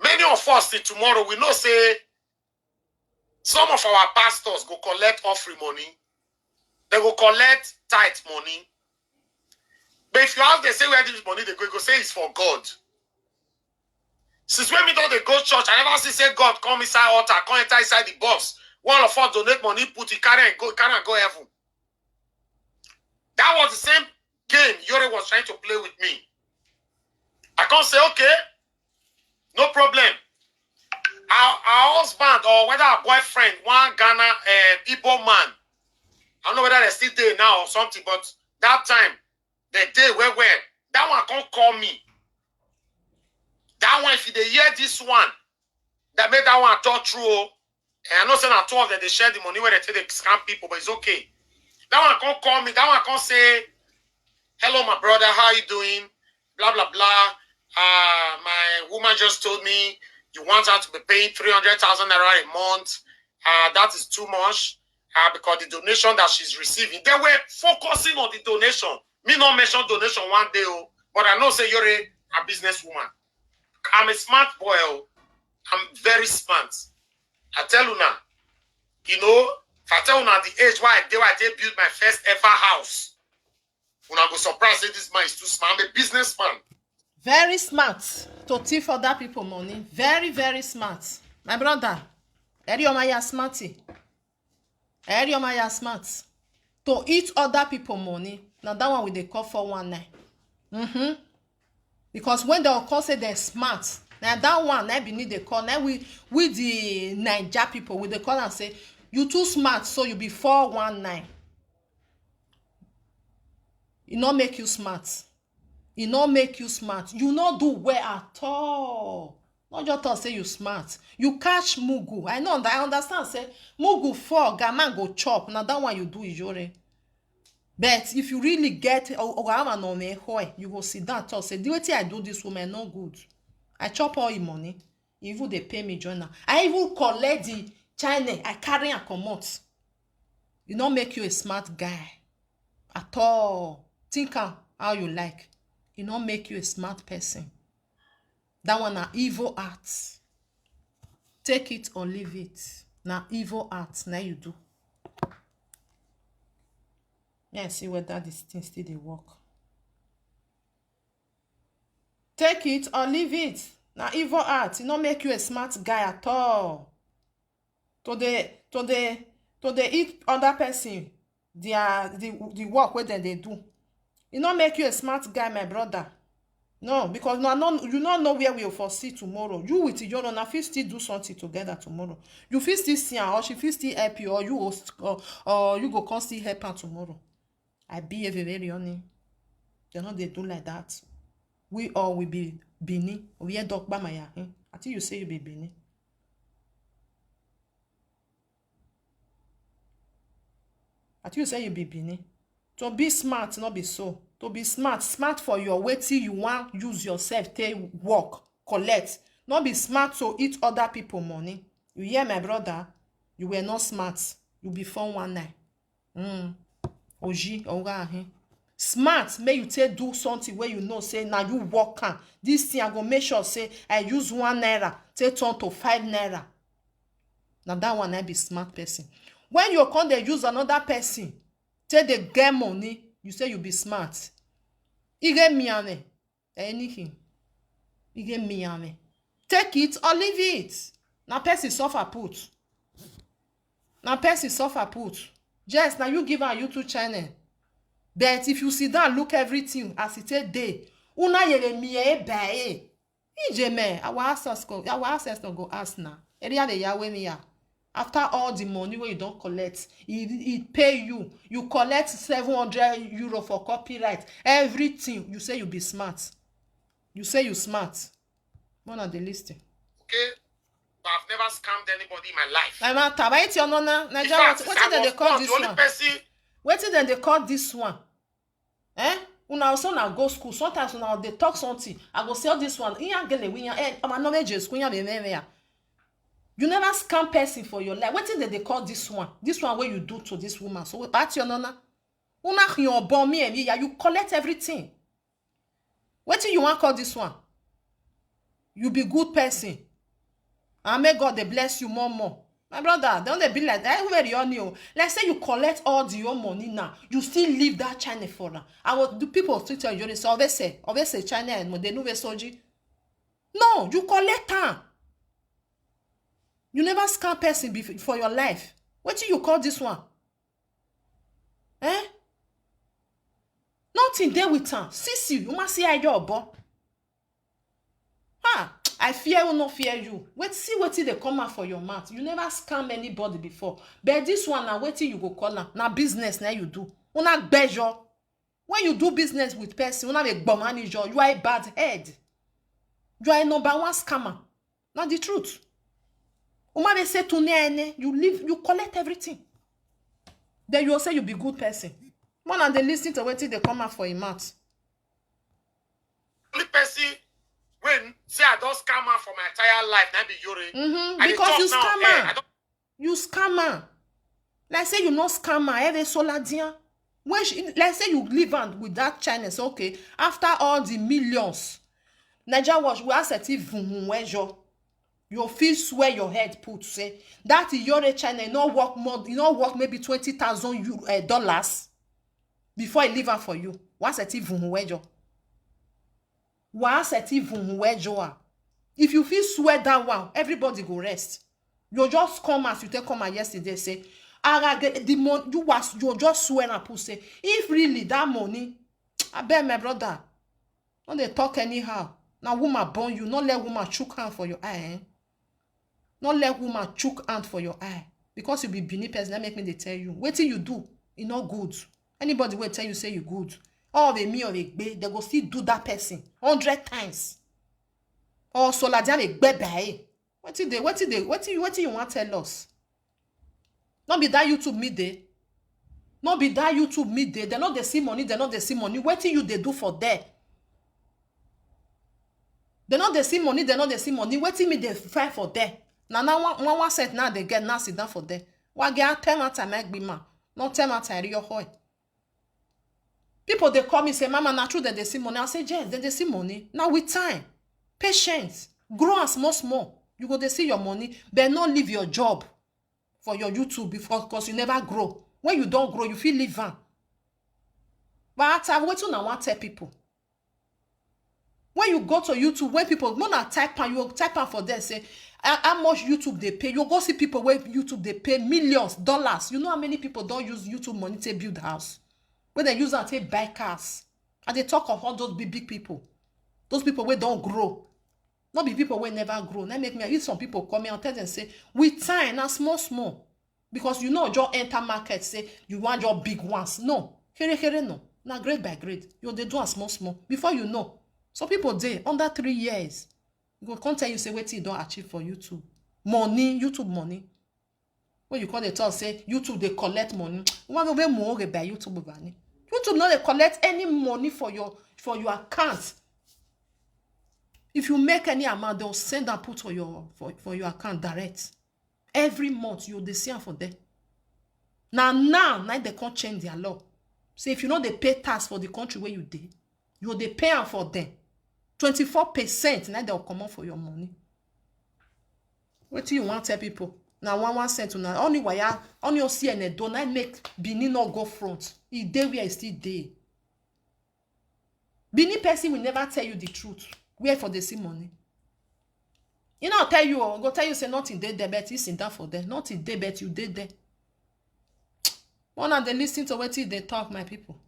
many of us till tomorrow we know say some of our pastors go collect offering money, they go collect tithe money. But if you ask them say where this money they go, they go say it's for God. Since when me don't they go church, I never see say God come inside altar, come enter inside the box. One of us donate money, put it, carry and go, carry and go heaven. That was the same game Yore was trying to play with me. I can't say okay, no problem. Our, our husband or whether our boyfriend, one Ghana uh, Igbo man, I don't know whether they still there now or something, but that time they day where where that one can't call me. That one, if they hear this one, that made that one talk true. Oh. And I know say na two of them they share the money where they take they scam people, but it's okay. That one can't call me. That one can't say, "Hello, my brother, how you doing?" Blah blah blah. Uh, my woman just told me you want her to be paying three hundred thousand naira a month. Uh, that is too much. Uh, because the donation that she's receiving, they were focusing on the donation. Me not mention donation one day, oh, but I know say you're a, a businesswoman. I'm a smart boy. Oh. I'm very smart. I tell you now, you know, if I tell you now the age why I did, why I did build my first ever house, when I go surprise say this man is too smart. I'm a businessman. Very smart to thief other people money. Very, very smart. My brother, Erioma, you are smarty. Erioma, you are smart. To eat other people money. Now that one with the call for one night. Mm-hmm. Because when they come say they're smart, now that one I be need they call. Now we with the Niger people, we they call and say, "You too smart, so you be four one nine." It not make you smart. It not make you smart. You not do well at all. Not just talk say you smart. You catch mugu. I know. I understand. Say mugu fall, gaman go chop. Now that one you do is your. But if you really get ogaman on a hoy, you go sit down talk say the way I do this woman no good. I chop all your money. E even dey pay me join am. I even collect the channel, I carry am comot. E no make you a smart guy at all. Think am how you like. E no make you a smart person. That one na evil art. Take it or leave it. Na evil art na you do. May I see whether this thing still dey work. Take it or leave it. Na evil art. E no make you a smart guy at all. To dey to dey to dey eat other person their the the work wey dem dey do. E no make you a smart guy, my brother. No, because no, no, you no know where we for see tomorrow. You with Iyoro na fit still do something together tomorrow. You fit still see am, or she fit still help you, or you go st- or, or you go come still help am tomorrow. I be a very honey. They no dey do like that. We all will be Benin. We hear dog by my yahin. I think you say you be Benin. I think you say you be Benin. To be smart, not be so. To be smart, smart for your wetin you want, use yourself, take work, collect. Not be smart to eat other people money. You hear, my brother? You were not smart. You be four one nine. Mm. Oji, oga ahin. Smart, make you take do something where you know say now you work am. This thing I go make sure say I use one naira, take turn to five naira. Now that one I be smart person. When you come dey use another person, take dey get money, you say you be smart. Ige miane, anything. Ige miane. Take it or leave it. Na person suffer put. Na person suffer put. Yes, na you give am YouTube channel. But if you sit down, look everything as e take dey. Una yere mi e ba e. Ije me, our ancestors go, our ancestors go ask na. Area the Yahweh me ya. After all the money wey you don collect, e e pay you. You collect seven hundred euro for copyright. Everything. You say you be smart. You say you smart. Mona dey listen. Okay, but I've never scammed anybody in my life. My matter, why it's your nona? In Nigeria, fact, what, since what I did they was call born, this the only one? Person Wetin dem dey call this one? Eh? Una also na go school. Sometimes una dey talk something. I go say, "Oh, this one, iya gele, we iya, eh, ama no meje school, iya me, me, me, ya." You never scam person for your life. Wetin dem dey call this one? This one wey you do to this woman. So, that's your nona. Una your bomb me, me, ya, you collect everything. Wetin you wan call this one? You be good person. And may God dey bless you more, more. My brother, don't they be like that? Everywhere you on you. Let's say you collect all the your money now. You still leave that channel for now. I will do people still tell you, they say, "Obese, Obese channel, mo dey nuve soji." No, you collect am. You never scam person before for your life. Wetin you call this one? Eh? Nothing dey with am. Sisi, you must see I your obo. Ha! I fear you, no fear you. Wait, see wetin dey come out for your mouth. You never scam anybody before. But this one na wetin you go call am. Na business na you do. Una gbejo. When you do business with person, una dey gbomanijo. You are a bad head. You are a number one scammer. Na the truth. Uma dey say to ne ene, you leave, you collect everything. Then you say you be good person. More than they listen to wetin dey come out for him mouth. Only person when say I don scam am for my entire life, na be Yore. Mm-hmm, I dey because talk you now, scam eh, am. I don You scam am. Like say you no scam am, every solar dia. When she, like say you leave am with that channel, say, okay, after all the millions, Naija Watch, we accept even wejo. You fit swear your head put say that Iyore channel no work more, e no work maybe twenty thousand euro, eh, dollars before e leave am for you. We accept even wejo. We accept even wejo. If you fit swear that one, everybody go rest. You just come as you take come out yesterday say, "Ara get the money." You was, you just swear and put say, if really that money, I beg my brother, no dey talk anyhow. Na woman born you, no let woman chook hand for your eye, eh? No let woman chook hand for your eye. Because you be Benin person, that make me dey tell you. Wetin you do, e no good. Anybody wey tell you say you good, all of a me of a gbe, they go still do that person hundred times. Or so la dey gbe by. Wetin dey, wetin dey, wetin you, wetin you wan tell us? No be that YouTube me dey. No be that YouTube me dey. They no dey see money, they no dey see money. Wetin you dey do for there? Dem no dey see money, dem no dey see money. Wetin me dey find for there? Na na one one one cent now dey get, now sit down for there. Wa get ten matter my gbima, no ten matter your hoi. People dey call me say, "Mama, na true dem dey see money?" I say, "Yes, dem dey see money. Now with time, patience, grow am small small. You go dey see your money, but no leave your job for your YouTube before, because you never grow. When you don grow, you fit leave am." But after wetin una wan tell people? When you go to YouTube, when people, when I type am, you type am for there, say, "How how much YouTube dey pay?" You go see people wey YouTube dey pay millions, dollars. You know how many people don use YouTube money take build house? Wey dem use am take buy cars. I dey talk of all those big, big people. Those people wey don grow. No be people wey never grow. Na make me, if some people come here and tell them say, with time, na small, small. Because you no just enter market, say you wan just big ones. No. Here, here, no. Na grade by grade. You dey do am small, small. Before you know, some people dey, under three years, e go come tell you say wetin you don achieve for YouTube. Money, YouTube money. When you come dey talk say YouTube dey collect money, one wey more by YouTube money. YouTube no dey collect any money for your, for your account. If you make any amount, they'll send and put for your, for, for your account direct. Every month you dey see am for there. Na now, now they come change their law. Say if you no dey pay tax for the country where you dey, you dey pay am for them. Twenty-four percent now they'll come out for your money. Wetin you wan tell people? Na one one cent una only waya, only O C N do na make Benin no go front. E dey where e still dey. Benin person will never tell you the truth. Where for dey see money? E no tell you, oh, go tell you say nothing dey there, but e sit down for there. Nothing dey, but you dey there. Una dey listen to wetin e dey talk, my people.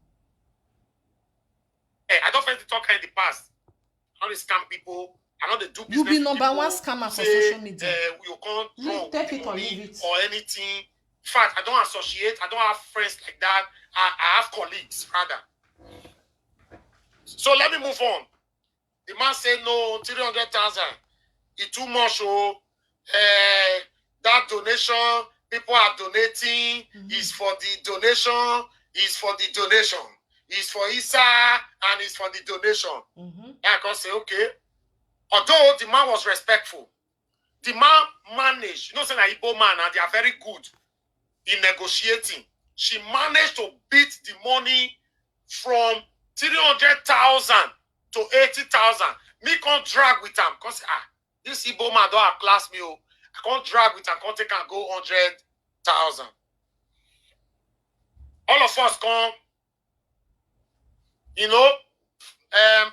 Eh, I don first talk in the past. I no dey scam people. I no dey do business. You be number one scammer for social media. Uh, you can't Leave, take it or leave it. Or anything. In fact, I don't associate. I don't have friends like that. I, I have colleagues rather. So let me move on. The man say no, three hundred thousand. It's too much. Oh, uh, that donation people are donating mm-hmm. is for the donation, is for the donation, is for Isa, and is for the donation. Mm-hmm. I can say okay. Although the man was respectful, the man managed. You know, say na Igbo man, and they are very good in negotiating. She managed to beat the money from three hundred thousand to eighty thousand. Me can't drag with them because ah, this Igbo man don't outclass me. Oh, I can't drag with them, can't take and go hundred thousand. All of us come, you know, um,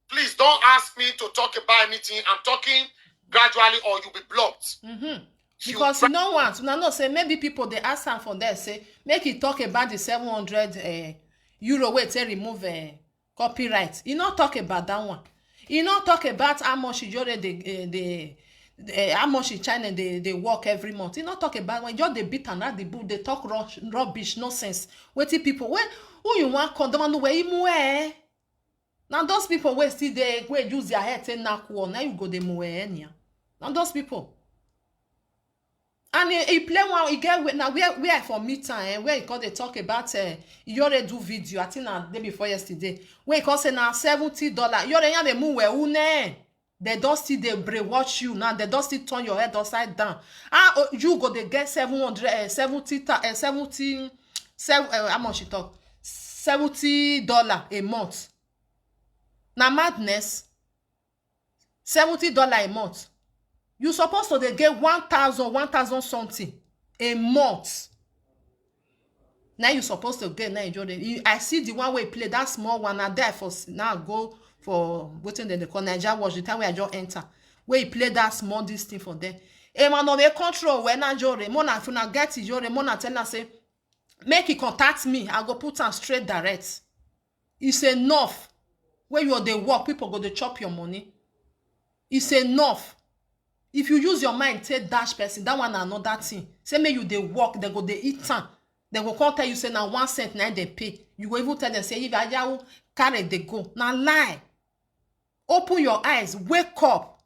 please don't ask me to talk about anything. I'm talking gradually or you'll be blocked. Mm-hmm. Because you know what? Una know say maybe people dey ask am for there say make he talk about the seven hundred uh, euro wey take remove uh, copyright. He no talk about that one. He no talk about how much Iyore dey uh, dey uh, how much in China dey dey work every month. He no talk about when just dey beat am at the bush, dey talk rush, rubbish, nonsense. Wetin people wey who you wan condemn wey imu eh? Na those people wey still dey wey use their head take knack wall, na you go dey mu eh anyhow. Na those people. And he, he play one, he get where, now where where I for meet am, eh, where he come dey talk about uh, Iyore do video, I think na day before yesterday. Where he come say na seventy dollar. Iyore yan dey move where who ne? They don still dey brainwash you now. They don still turn your head upside down. Ah, oh, you go dey get seven hundred, uh, seventy, uh, seventy, seven, uh, how much you talk? Seventy dollar a month. Na madness. Seventy dollar a month. You supposed to dey get one thousand, one thousand something a month. Now you supposed to get now enjoy them. I see the one wey play that small one. I die for now. Go for wetin dem dey call Naija Watch. The time wey I just enter, wey he play that small this thing for them. A man of a control when I jore mona if una get ijore mona tell am say make he contact me. I go put am straight direct. It's enough. Where you dey work, people go dey chop your money. It's enough. If you use your mind take dash person, that one na another thing. Say make you dey work, they go dey eat am. They go come tell you say na one cent na dem pay. You go even tell them say if ayawo carry dey go. Na lie. Open your eyes, wake up.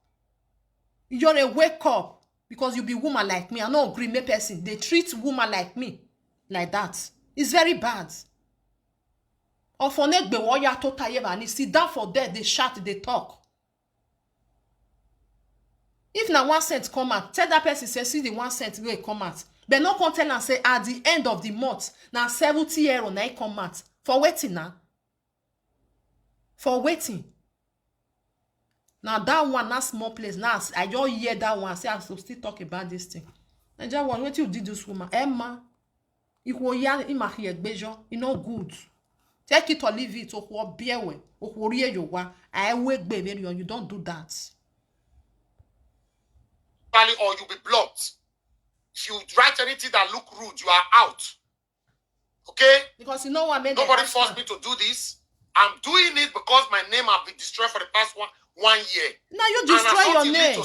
You're a wake up because you be woman like me. I no agree make person dey treat woman like me like that. It's very bad. Ofonegbe woya to tayeba ni sit down for there, they shout, they talk. If na one cent come out, tell that person say, "See the one cent wey come out." But no come tell am say at the end of the month, na seventy euro na e come out. For wetin na? For wetin? Na that one, na small place. Now I just hear that one, say I should still talk about this thing. Naija one, wetin you did this woman? Emma, ikwo ya, ima hie gbejo, e no good. Take it or leave it, okwo biewe, okwo rie yowa, I will be very, you don't do that. Or you'll be blocked. If you write anything that look rude, you are out. Okay? Because you know what made Nobody forced me to do this. I'm doing it because my name has been destroyed for the past one one year. Now you destroy your name.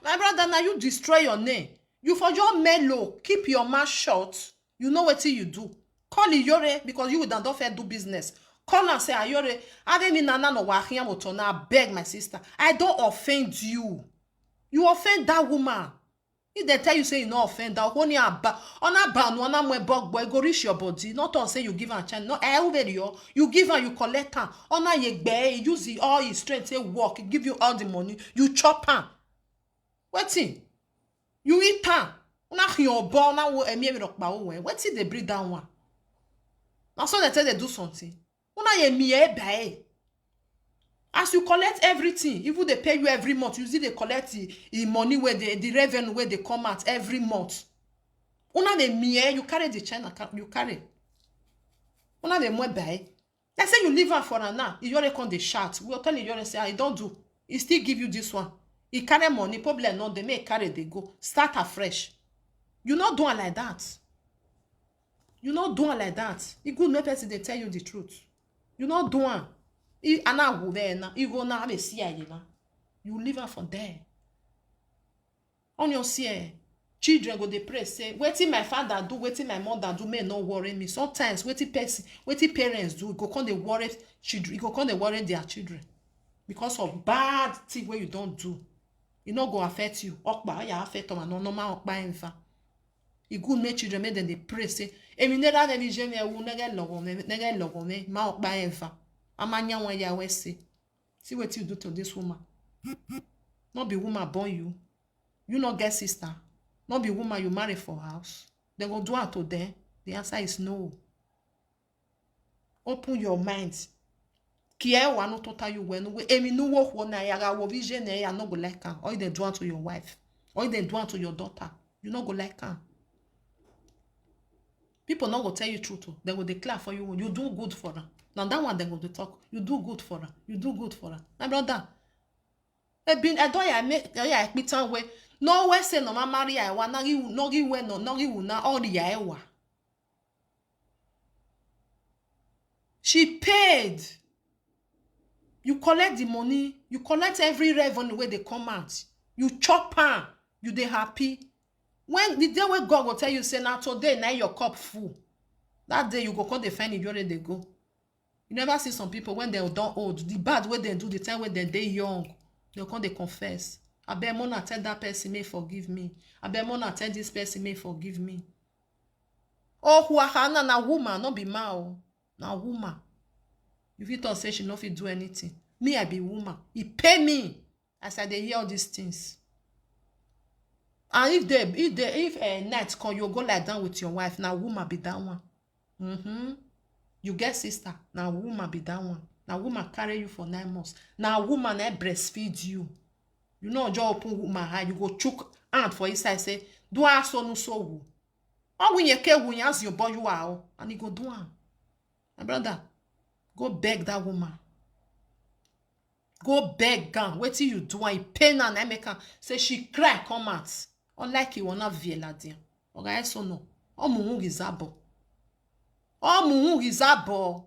My brother, now you destroy your name. You for your mellow, keep your mouth shut. You know what you do. Call Iyore because you don't fair do business. Call and say, "Ayore, I didn't mean nana no wahiam otona. Beg my sister. I don't offend you. You offend that woman." If they tell you say you no offend, that only a ba on a ban one am bog boy go reach your body. Not all say you give her chance. No, I will you. You give her, you collect her. Ona ye gbe, use the all his strength, say work, give you all the money. You chop her. Wetin? You eat her. Una your ball, na wo emi emi rock ba wo. Wetin they breed that one? Now so they tell they do something. Una ye mi e ba e. As you collect everything, even they pay you every month, you see they collect the, the money where the, the revenue where they come out every month. Una they mi e, you carry the China, you carry. Una they more buy. They say you leave her for her now. You already come the shout. We are telling you, say, "I don't do." He still give you this one. He carry money, problem not they may carry they go. Start afresh. You not do am like that. You not do am like that. E good make person dey tell you the truth. You not do am. I ana go there na. You go now have a C I A na. You leave am for there. On your C I A, children go dey pray say, "Wetin my father do, wetin my mother do, may not worry me." Sometimes wetin person, wetin parents do, e go come dey worry children, e go come dey worry their children because of bad thing wey you don do. E no go affect you. Okpa, oya affect them, no normal okpa enfa. E good make children make dem dey pray say, "Emi nera nemi jemi ewu nege logo me, nege logo me, ma okpa enfa." Ama nya wan ya we say, "See wetin you do to this woman." No be woman born you. You no get sister. No be woman you marry for house. They go do am to them. The answer is no. Open your mind. Kie wa no tota you we no we. Emi no wo wo na ya ga wo vision na ya no go like am. Or they do am to your wife. Or they do am to your daughter. You no go like am. People no go tell you truth. They go declare for you. You do good for her. Now that one they go dey talk. You do good for her. You do good for her. My brother, e bin e don ya make e ya pitan we. No we say no ma marry I wa na gi no gi we no no gi wu na all the ya e wa. She paid. You collect the money, you collect every revenue where they come out. You chop am, you dey happy. When the day where God will tell you, say, "Now today, now your cup full." That day you go come dey find it, you already go. You never see some people when they don't old, the bad way they do, the time when they dey young, they come dey confess. I beg Mona tell that person may forgive me. I beg Mona tell this person may forgive me. Oh, who are na na woman, not be ma o. Na woman. You fit talk say she no fit do anything. Me, I be woman. E pay me as I dey hear all these things. And if they, if they, if a night come, you go lie down with your wife. Now woman be that one. Mm-hmm. You get sister. Now woman be that one. Now woman carry you for nine months. Now woman I breastfeed you. You know, just open woman eye. You go chook hand for inside. Say, "Do I so no so woo?" All when you care when you ask your boy you are, and he go do am. My brother, go beg that woman. Go beg am. Wetin you do am? E pain am, na make am say she cry come out. Unlike you wanna viela dia. Oga eso no. Omu hu gizabo. Omu hu gizabo.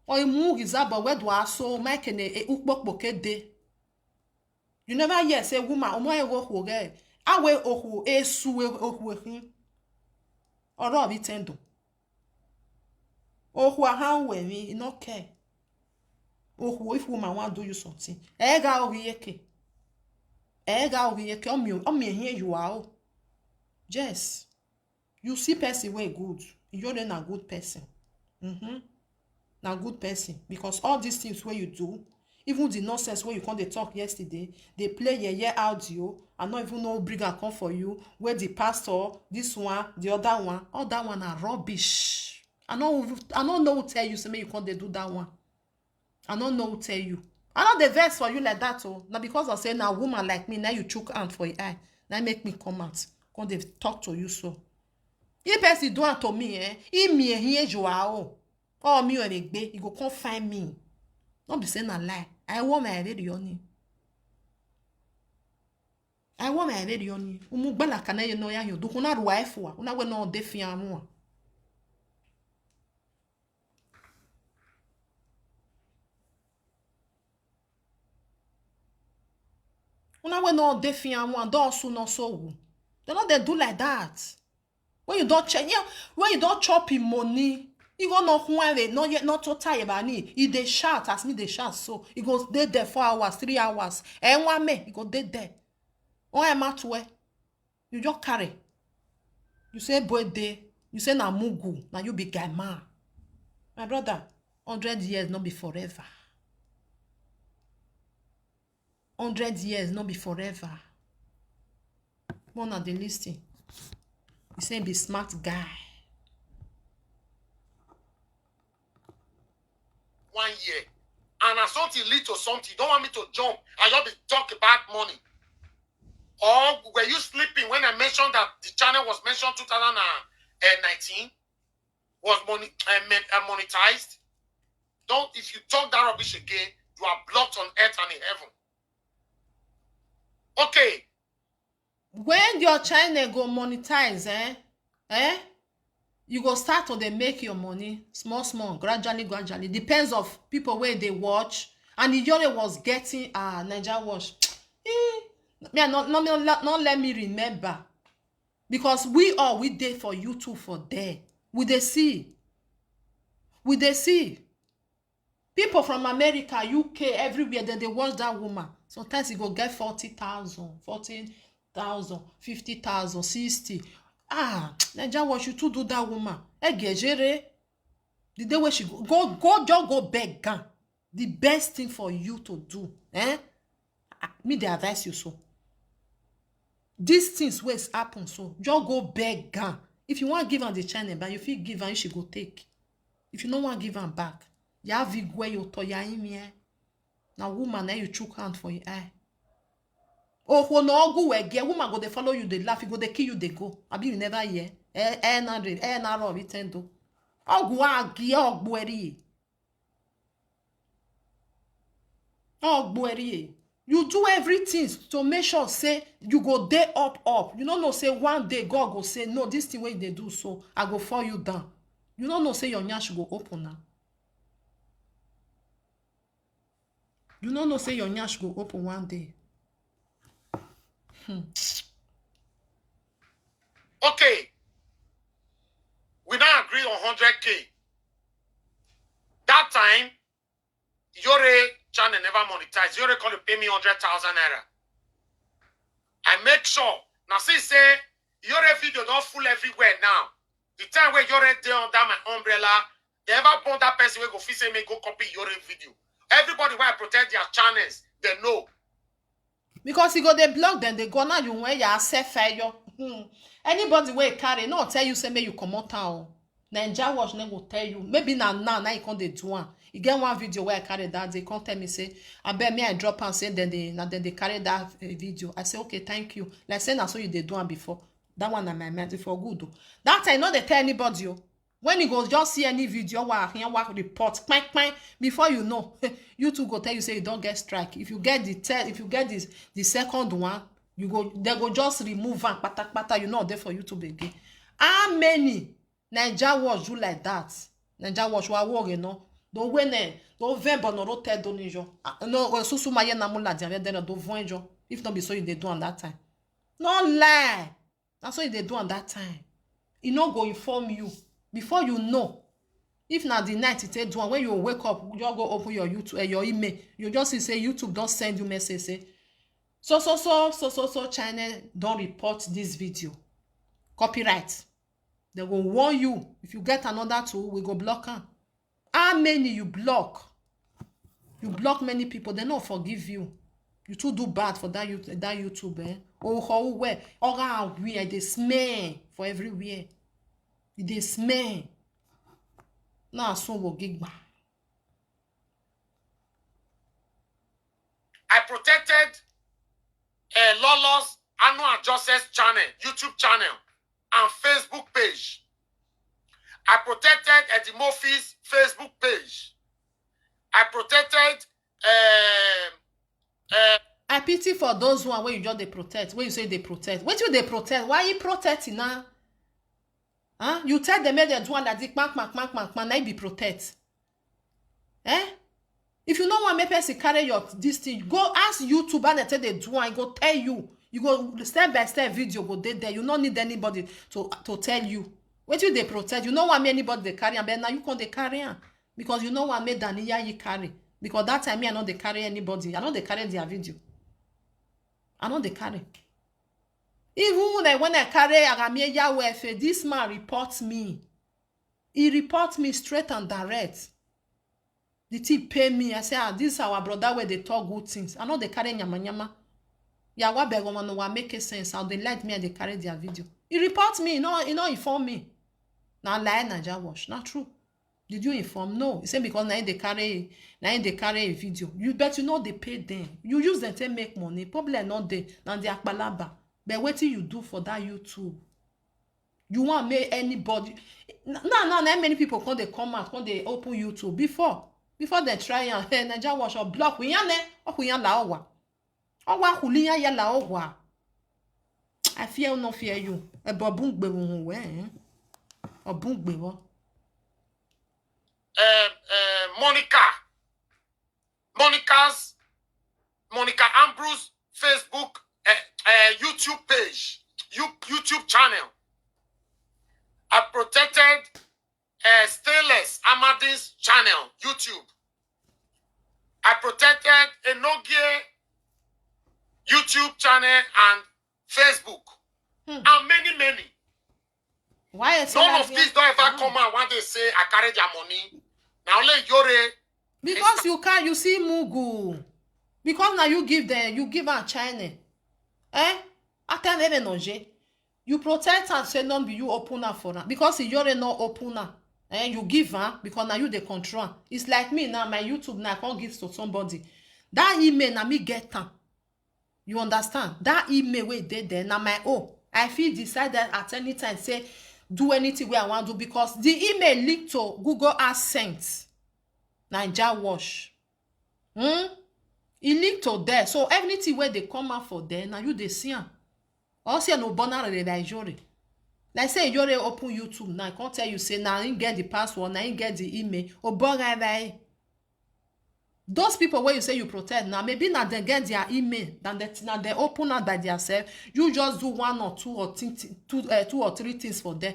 Omu hu gizabo. Where do I so? Mike ne e ukpokpo kede. You never hear say woman omo e wo hwo ge. Awe ohu esu e ohu ehin. Oro bi tendo. Ohu ahan we mi, e no care. Ohu, if woman wan do you something, e ga ogi yeke. E ga ogi yeke, omi, omi ehin you are o. Yes. You see person wey good, you dey na good person. Mm-hmm. Na good person, because all these things wey you do, Even the nonsense wey you come dey talk yesterday, dey play yeye audio, I no even know who bring am come for you, wey the pastor, this one, the other one, all that one na rubbish. I no even, I no know who tell you say make you come dey do that one. I no know who tell you. I no dey vex for you like that o. Na because of say na woman like me, na you chook hand for your eye, na make me come out, come dey talk to you so. If person do am to me, eh, if me, eh, here you are, oh, or me or Egbe, you go come find me. No be say na lie. I want my radio on. I want my radio on. Umu gbala kana ye no ya yo. Do kuna ruwa efua. Una we no de fi amua. Una we no de fi amua. Do su no so wu. They no dey do like that. When you don check, yeah, when you don chop him money, you go no huere, no yet, not to tie bani. He dey shout as me dey shout, so he go dey there four hours, three hours. Eh, one me, he go dey there. Oh, I'm at where you just carry. You say boy dey, you say na mugu, na you be guy man. My brother, hundred years no be forever. Hundred years no be forever. One of the listing. He say be smart guy. One year. And as something lead to something, you don't want me to jump. I just be talk about money. Or were you sleeping when I mentioned that the channel was mentioned two thousand and nineteen? Was money, uh, monetized? Don't, if you talk that rubbish again, you are blocked on earth and in heaven. Okay. When your channel go monetize, eh? Eh? You go start to dey make your money small, small, gradually, gradually. Depends of people where they watch. And Iyore was getting, ah, Naija Watch. Eh, me, no, no, no, no, no, let me remember. Because we all, we dey for YouTube for there. We dey see. We dey see. People from America, U K, everywhere, then they watch that woman. Sometimes you go get forty thousand, fourteen thousand, fifty thousand, sixty. Ah, Naija Watch, you too do that woman. Egejere. The day where she go, go, go, just go beg gan. The best thing for you to do, eh? Ah, me dey advise you so. These things wey happen so, just go beg gan. If you wan give am the channel, but you fit give am, she go take. If you no wan give am back, ya vigwe yo to ya imi, eh? Na woman, eh, you chook hand for your eye. Oh, no, go where get woman go dey follow you, dey laugh, you go dey kill you, dey go. Abi you never hear? Eh, eh, na re, eh, na ro, we tend to. Ogu agi, ogbweri. Ogbweri. You do everything to make sure say you go dey up, up. You no know say one day God go say, "No, this thing wey you dey do so, I go fall you down." You no know say your nyash go open now. You no know say your nyash go open one day. Hmm. Okay. We now agree on hundred K. That time, Iyore channel never monetize. Iyore come to pay me hundred thousand naira. I make sure. Now see say Iyore video don full everywhere now. The time wey Iyore dey under my umbrella, they ever born that person wey go fit say me go copy Iyore video. Everybody wey I protect their channels, they know. Because he go dey block them, they go now you when you are set fire. Hmm. Anybody wey carry, no tell you say make you comot town. Naija Watch no go tell you. Maybe na now, now you come dey do am. You get one video where I carry that, they come tell me say, "I bet me I drop and say," then they, now then they carry that, eh, video. I say, "Okay, thank you." Like say na so you dey do am before. That one na my mind for good o. That time, no dey tell anybody o. When you go just see any video, wa here, wa report, kpang, kpang, before you know, YouTube go tell you say you don get strike. If you get the third, if you get this, the second one, you go, they go just remove am, pata, pata, you no dey for YouTube again. How many Naija Watch do like that? Naija Watch, wa wo, you know. Do when, eh, do vembo no ro te do ni jo. Ah, no, eh, susu ma ye na mu la dia, ve de no do vo jo. If no be so you dey do am that time. No lie. Na so you dey do am that time. E no go inform you. Before you know, if na the night you take do am, when you wake up, you just go open your YouTube, eh, your email, you just see say YouTube don send you message say, "So, so, so, so, so, so channel don report this video. Copyright." They go warn you. If you get another two, we go block am. How many you block? You block many people, they no forgive you. You too do bad for that you that YouTube, eh? Oh, how where? Oga we, I dey smell for everywhere. E dey smell. Na so wo gigba. I protected uh, Lolo's Anu and Joseph's channel, YouTube channel, and Facebook page. I protected Eddie Murphy's Facebook page. I protected um, uh, I pity for those one wey you just dey protect, wey you say dey protect. Wetin you dey protect? Why you protecting now? Huh? You tell them make dem do am like this, kpam, kpam, kpam, kpam, kpam, na you be protect. Eh? If you no wan make person carry your this thing, go ask YouTube how dem take dey do am, e go tell you. You go step by step video go dey there. You no need anybody to to tell you. Wetin you dey protect? You no wan make anybody dey carry am, but na you come dey carry am because you no wan make Danny Yayi carry. Because that time me, I no dey carry anybody. I no dey carry their video. I no dey carry. Even like when I carry Aramie Yahweh Efe, this man report me. He report me straight and direct. The thing pay me. I say, ah, this our brother where they talk good things. I no dey carry nyama nyama. Yawa begoma no wa make sense. How they like me, I dey carry their video. He report me, no, he no inform me. Na lie Naija wash, not true. Did you inform? No. He say because na him dey carry, na him dey carry a video. You bet you know they pay them. You use them to make money. Problem not there. Na the akpalaba. But wetin you do for that YouTube? You wan make anybody now, now, now many people come dey come out, come dey open YouTube before, before they try am. Hey, Naija wash or block we yan eh, or we yan la owa. Owa huli yan ya la owa. I fear no fear you. E bo bun gbe wo we eh. Obun gbe wo. Uh, uh, Monica, Monica's, Monica Ambrose Facebook, uh, uh, YouTube page, you, YouTube channel. I protected uh, Stainless Amadin's channel, YouTube. I protected Enogie YouTube channel and Facebook. Hmm. And many, many. Why? None of these don't ever come out when they say I carry their money. Now only Yore. Because you can't, you see Mugu. Because now you give them, you give her China. Eh? Attends, non je. You protect and say no be you open am for am because Iyore no open am. Eh, you give am because na you dey control am. It's like me now, my YouTube now I come give to somebody. That email na me get am. You understand? That email wey dey there na my own. I fit decide that at any time say do anything wey I wan do because the email lead to Google AdSense. Naija wash. Hmm? E lead to there. So anything wey dey come out for there, na you dey see am. Or say no bona re da Iyore. Like say Iyore open YouTube now, I come tell you say na him get the password, na him get the email. Obora re. Those people wey you say you protect now, maybe na dem get their email, na dem na dem open am by theirself. You just do one or two or thing, two, uh, two or three things for them.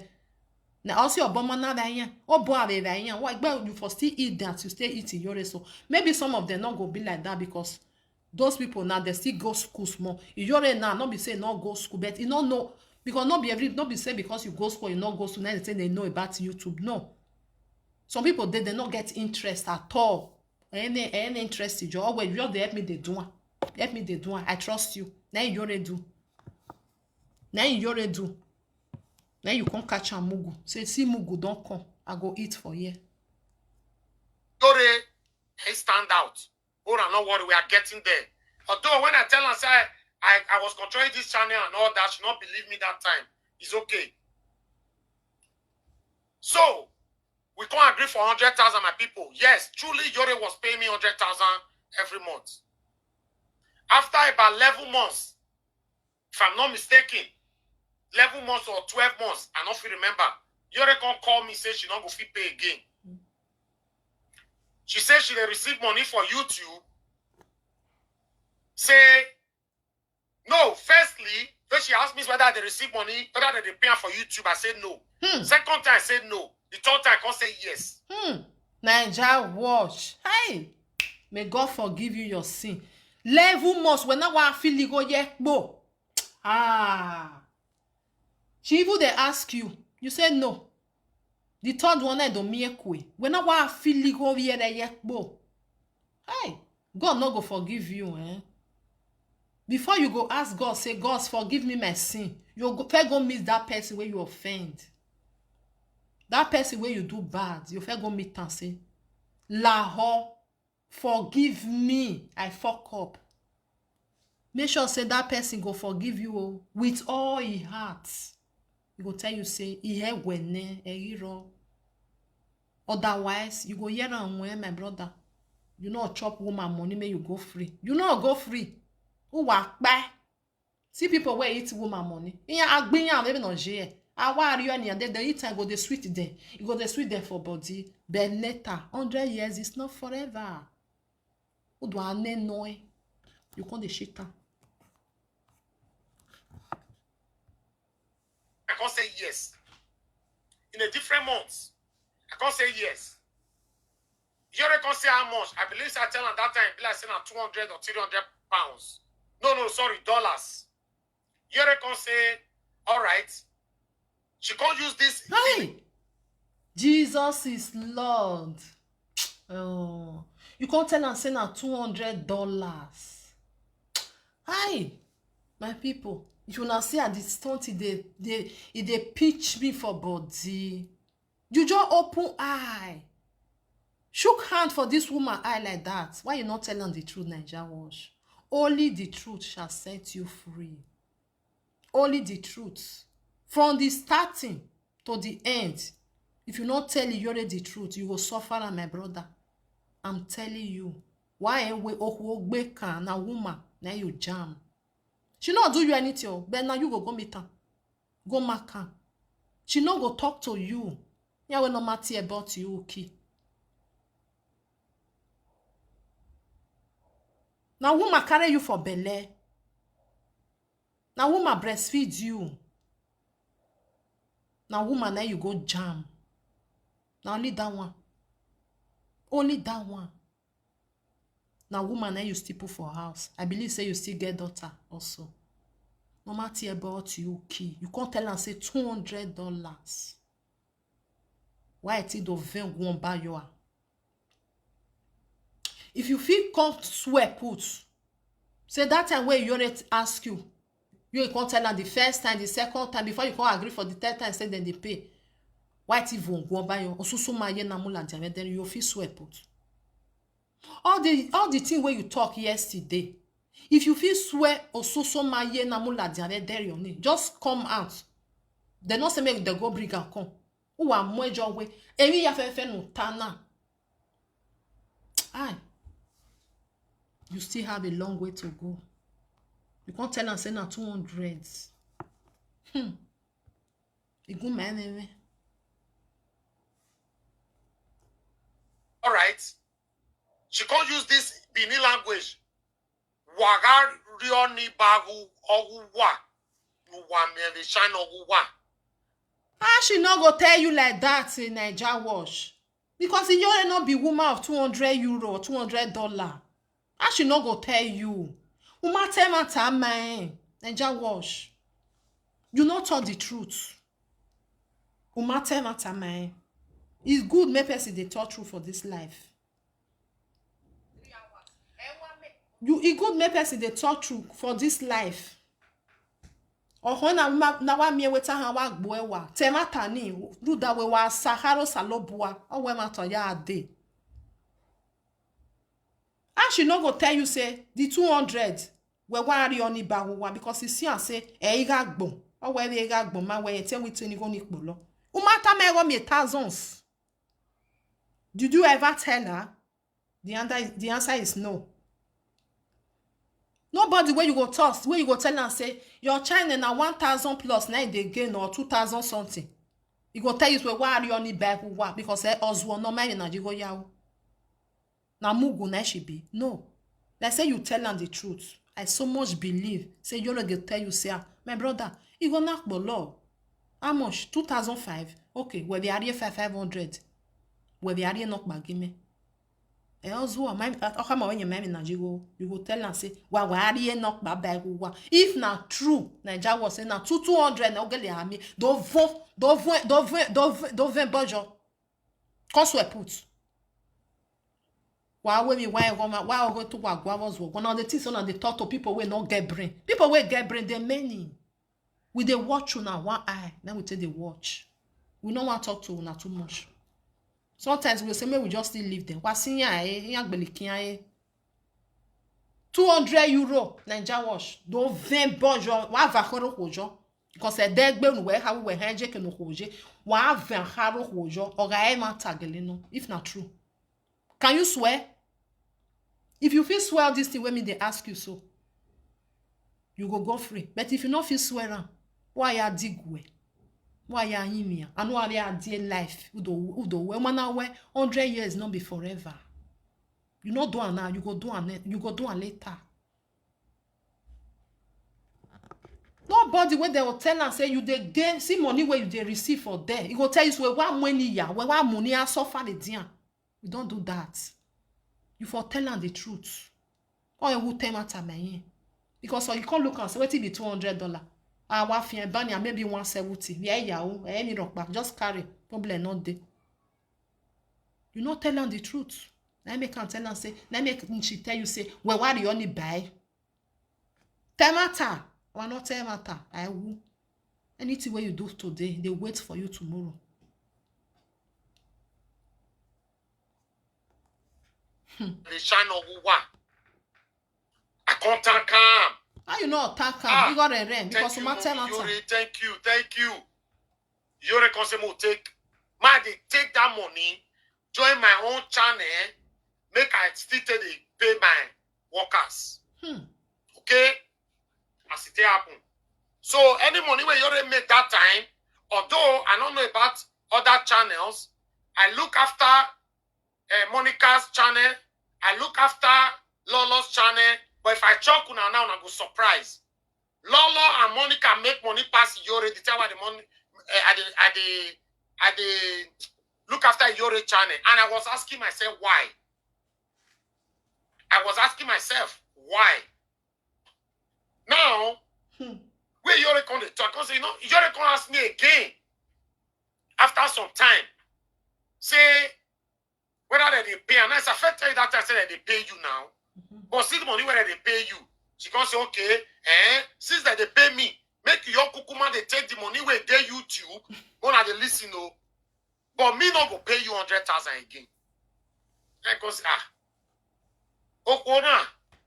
Na also Oboma na da yan, Obo are da yan. What but you for still eat that you still eat Iyore so. Maybe some of them not go be like that because those people now they still go school small. Iyore now not be say not go school, but you no know because not be every not be say because you go school, you not go school, now they say they know about YouTube. No. Some people they, they not get interest at all. Any any interest you always you dey help me dey do am. Help me dey do am. I trust you. Na Iyore do. Na Iyore do. Na you come catch am Mugu. Say see Mugu don come. I go eat for here. Iyore, he stand out. Ora, no worry, we are getting there. Although when I tell her say I, I, I was controlling this channel and all that, she not believe me that time. It's okay. So we can't agree for hundred thousand, my people. Yes, truly Iyore was paying me hundred thousand every month. After about eleven months, if I'm not mistaken, eleven months or twelve months, I don't feel remember. Iyore can't call me, say she not go fit pay again. She said she dey receive money for YouTube. Say, no, firstly, when she asked me whether they receive money, whether they dey pay am for YouTube, I said no. Hmm. Second time, I said no. The third time, I can't say yes. Hmm. Naija wash. Hey, may God forgive you your sin. Level must when I feel go yekbo. Ah. She even dey ask you. You say no. The third one I don't make way. When I feel go yekbo. Hey. God no go forgive you, eh? Before you go ask God, say, "God, forgive me my sin," you go first go meet that person where you offend. That person where you do bad, you first go meet and say, "Lahore, forgive me, I fuck up." Make sure say that person go forgive you, oh, with all his heart. He go tell you say, "Ihe wene, eriro." Otherwise, you go hear am when, my brother. You no chop woman money, make you go free. You no go free. Who wa kpe? See people wey eat woman money. Iya agbiyan, maybe no je. Awa ari oni and they eat and go dey sweet them. E go dey sweet them for body. But later, hundred years is not forever. Who do I know? You come dey shit am. I can't say yes. In a different month, I can't say yes. Yore can't say how much. I believe I tell her that time, be like saying two hundred or three hundred pounds. No, no, sorry, dollars. Yore can't say, "All right." She can't use this. Hey! Jesus is Lord. Oh, you can't tell am say na two hundred dollars. Hi, my people. If you now see at the stunt, e dey, dey, e dey pinch me for body. You just open eye. Shook hand for this woman eye like that. Why you not tell am the truth, Naija Wash? Only the truth shall set you free. Only the truth. From the starting to the end, if you not tell Iyore the truth, you go suffer am, my brother. I'm telling you. Why we Ohuogbe can na woman, na you jam. She not do you anything, oh, but now you go go meet am. Go mark am. She no go talk to you. Yeah, we no matter about you, okay. Na woman carry you for belle. Na woman breastfeed you. Na woman na you go jam. Na only that one. Only that one. Na woman na you still put for house. I believe say you still get daughter also. No matter about you, okay. You can't tell am say two hundred dollars. Why ti do vin gwon ba yo a? If you feel come swear put, say that time wey Iyore ask you, you come tell am the first time, the second time, before you come agree for the third time, say dem dey pay. Why ti vin gwon ba yo? Osusu ma ye na mula jame, then you fit swear put. All the, all the thing wey you talk yesterday, if you fit swear Osusu ma ye na mula jame, there your name. Just come out. They no say make they go bring am come. Who are more joy way? Emi ya fe fe no tana. Aye. You still have a long way to go. You can't tell am say na two hundred. Hmm. E good, my name. All right. She can't use this Bini language. Waga rioni bagu ogu wa. You want me to shine ogu wa. How she no go tell you like that in Naija Wash? Because Iyore no be woman of two hundred euro or two hundred dollar. How she no go tell you? Uma tell matter, man. Naija Wash. You no talk the truth. Uma tell matter, man. It's good make person dey talk truth for this life. You, e good make person dey talk truth for this life. Oho na ma, na wa mie weta ha wa gbo ewa. Te matter ni, ruda we wa saharo salobua. O we matter ya de. And she no go tell you say the two hundred we wa ri oni ba wa, because e see am say e iga gbon. O we e iga gbon ma we e te wi tini go ni polo. Uma ta me go mi thousands. Did you ever tell her? The answer is, the answer is no. Nobody wey you go trust, wey you go tell am say your China na one thousand plus, na e dey gain, or two thousand something. E go tell you say, "Why are you only buy who wa?" Because, eh, Ozuo no marry na jigo yawo. Na mugu na she be. No. Like say you tell am the truth. I so much believe say Iyore go tell you say, "Ah, my brother, e go knock bolo. How much? Two thousand five? Okay, we be are five, five hundred. We be are knock bagime." Eh, Ozuo, my, eh, Okama, when you marry na jigo, you go tell am say, "Wa, wa, are knock ba ba wa." If na true, Naija Wash say na two, two hundred na ogele ami. Do vo, do vo, do vo, do vo, do vo bojo. Come swear put. Wa we mi wa go ma wa go to wa gwa was go. Now the things una dey talk to people wey no get brain. People wey get brain, dey many. We dey watch una one eye, then we take dey watch. We no wan talk to una too much. Sometimes we say make we just still leave them. Wa si yan eh, yan gbelikin eh. Two hundred euro, Naija wash. Do vin bojo, wa va koro kojo. Because e de gbe nu we ha we ha je ke no koje. Wa va karo kojo. Oga e ma tagele no, if na true. Can you swear? If you fit swear this thing wey me dey ask you so, you go go free. But if you no fit swear am, why ya dig we? Why ya yimia? I know how ya dear life. Udo, udo, we mana we hundred years no be forever. You no do am now, you go do am ne-, you go do am later. Nobody wey dem go tell am say you dey gain, see money wey you dey receive for there. E go tell you say, "Wa money ya, we wa money I suffer the dia." We don't do that. You for tell am the truth. Or who tell matter my yen. Because you can't look and say, "Wetin be two hundred dollar? Ah, wa fi bani, maybe one seventy. Yeah, yeah, oh, eh, mi rock back. Just carry. Problem not dey." You no tell am the truth. Na make am tell am say, na make she tell you say, "Well, why do you only buy?" Tell matter. Wa not tell matter. I will. Anything wey you do today, dey wait for you tomorrow. The shine of who wa. I can't thank am. How you no thank am? Ah, you got a rent because thank you, you matter Mommy matter. Yore, thank you, thank you. Yore come say mo take, ma dey take that money, join my own channel, make I still take dey pay my workers. Hmm. Okay? As it take happen. So any money wey Yore make that time, although I don't know about other channels, I look after uh, Monica's channel, I look after Lolo's channel, but if I check una now, una go surprise. Lolo and Monica make money pass Yore, the time I the money, uh, I the, I the, I the look after Yore channel, and I was asking myself why. I was asking myself why. Now, hmm. Where Yore come dey talk, come say, you know, Yore come ask me again after some time, say whether they dey pay, and as I first tell you that time, I said that they pay you now, mm-hmm. But see the money where they pay you. She come say, okay, eh, since that they pay me, make your kukuma they take the money where they YouTube, when I they listen, oh. But me no go pay you hundred thousand again. I go say, ah. Okona,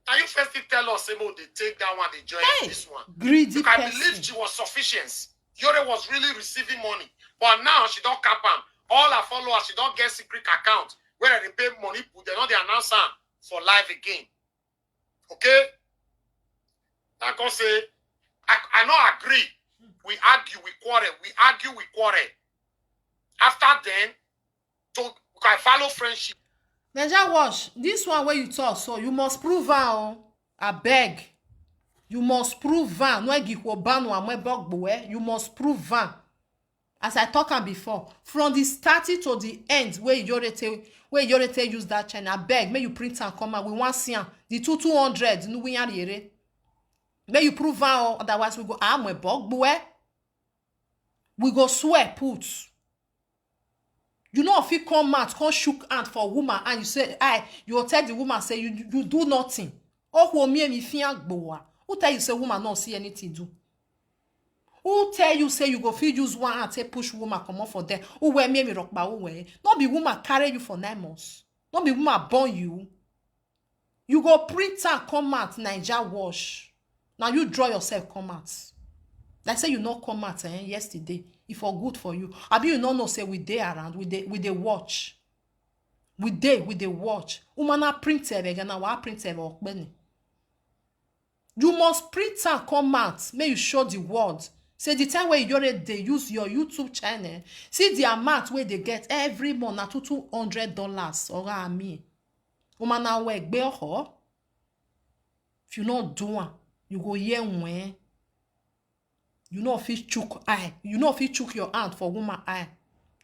now you first thing tell us, say, mo, they take that one, they join hey, this one. Greedy. You can person. Believe she was sufficient. Yore was really receiving money. But now she don't cap am. All her followers, she don't get secret account. Where they pay money, put they not the announcer for live again. Okay? I can say, I, I no agree. We argue, we quarrel, we argue, we quarrel. After then, to I follow friendship. Naija wash, this one where you talk, so you must prove am. I beg. You must prove am. No egi ho banu amwe bogbo, eh? You must prove am. As I talk am before, from the starting to the end, where Yorete, where Yorete use that channel, I beg, may you print and come out. We want see am. The two two hundred, no we are here. May you prove am, otherwise we go amwe bogbo, eh? We go swear put. You know if you come out, come shook hand for woman, and you say, I, you tell the woman say you you do nothing. Oh, who me me fian gbowa. Who tell you say woman not see anything do? Who tell you say you go feel use one hand take push woman come off for there? Who wear me me rock ba who wear? Not be woman carry you for nine months. Not be woman born you. You go print and come out, Naija wash. Now you draw yourself come out. Like say you not come out, eh, yesterday. If for good for you. Abi you no know say we dey around, we dey we dey watch. We dey we dey watch. Woman na print e, we gonna wa print e, we okpeni. You must print and come out. May you show the world. Say the time where you already dey use your YouTube channel. See the amount where they get every month na two two hundred dollars or a me. Woman na we gbe oho. If you no do am, you go hear when. You no fit chook eye. You no fit chook your hand for woman eye.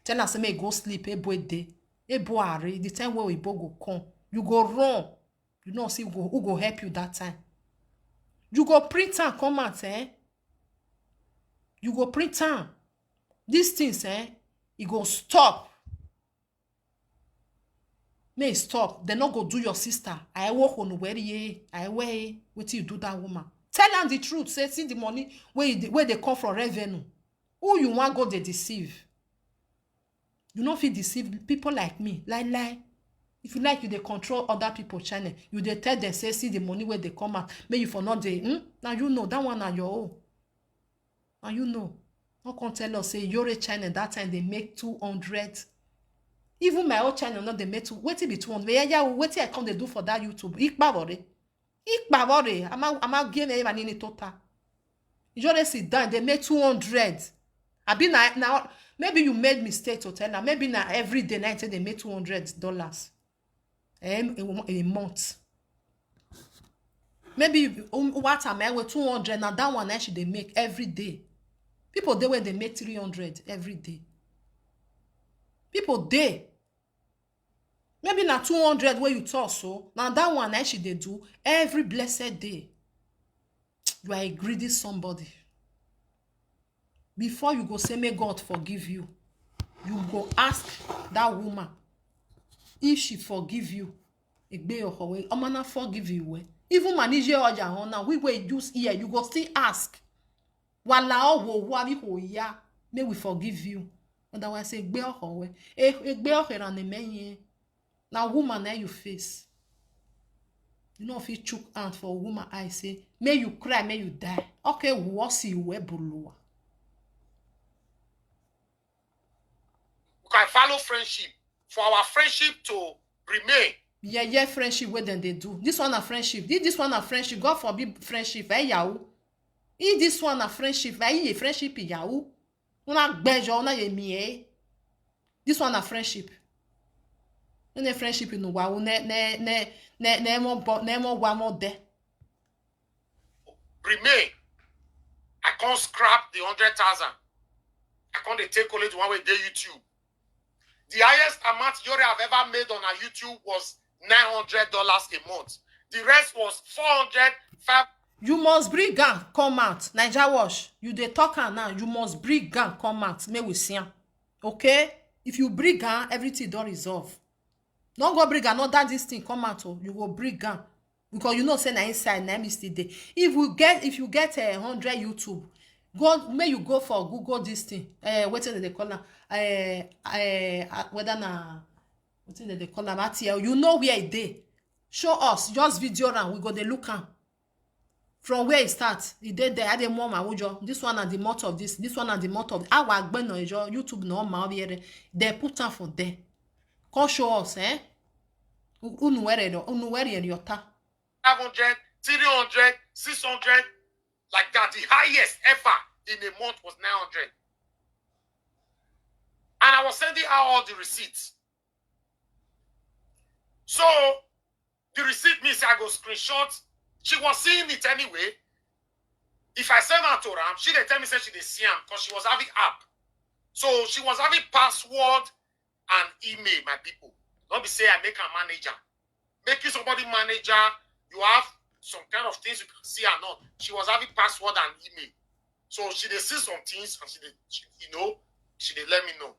Tell her say make e go sleep, ebo e dey. Ebo are, the time where Igbo go come. You go run. You know see who go, who go help you that time. You go print am come out, eh? You go print am. These things, eh? E go stop. May e stop. They no go do your sister. I work on where ye. I wear wetin you do that woman. Tell am the truth. Say see the money where you dey- where they come from revenue. Who you want go dey deceive? You no fit deceive people like me. Lie lie. If you like, you dey control other people channel. You dey tell them say see the money where they come out. May you for not dey. Hmm? Now you know that one na your own. And you know, no come tell us say Yore channel that time they make two hundred. Even my own channel no dey make two. Wetin be two hundred? Yeah, yeah, wetin I come dey do for that YouTube? Ikpavore. Ikpavore. Ama ama game eba nini tota. Yore sit down, they make two hundred. Abi na na maybe you made mistake to tell her. Maybe na every day night they make two hundred dollars. Um, a, a month. Maybe um, what am I with two hundred now? That one I should they make every day. People they where they make three hundred every day. People they maybe na two hundred where you talk so now that one I should they do every blessed day. You are a greedy somebody. Before you go say may God forgive you, you go ask that woman if she forgive you. Egbe your way, omana forgive you. We even manage your oja hona. We will use here. You go still ask. Wala owo wa bi ho ya. May we forgive you. Otherwise, egbe your way. Egbe your na ne me. Now woman now you face. You know if you chook hand for a woman, I say, may you cry, may you die. Okay, what's you we bulua? You can follow friendship for our friendship to remain. Yeah, yeah, friendship where then they do. This one a friendship. This, this one a friendship. God forbid friendship. Eh, yahoo. If this one a friendship, eh, ye friendship yahoo. Una gbejo, una ye mi eh. This one a friendship. When a friendship in the wow, ne ne ne ne ne mo bo ne mo wa mo de. Remain. I can't scrap the hundred thousand. I can't dey take only the one way dey YouTube. The highest amount Yore have ever made on her YouTube was nine hundred dollars a month. The rest was four hundred, five. You must bring am come out. Naija wash. You dey talk am now. You must bring am come out. May we see am. Okay? If you bring am, everything don resolve. No go bring another this thing come out. Oh, you go bring am because you know say na inside na me still dey. If you get if you get a hundred YouTube, go may you go for Google this thing. Uh, wetin dem dey call am? Uh, uh, whether na wetin dem dey call am? A T L. You know where e dey. Show us. Just video am. We go dey look am. From where e start, e dey there. I dey mom awujo. This one na the month of this. This one na the month of our gbeno ejo. YouTube no ma obiere. They put am for there. Come show us, eh? Unu were no, unu were your ta. Five hundred, three hundred, six hundred, like that. The highest ever in a month was nine hundred. And I was sending her all the receipts. So the receipt means I go screenshot. She was seeing it anyway. If I send her to Ram, she dey tell me say she dey see am because she was having app. So she was having password and email, my people. Don't be say I make a manager. Making somebody manager, you have some kind of things you can see and not. She was having password and email. So she dey see some things and she dey, she, you know, she dey let me know.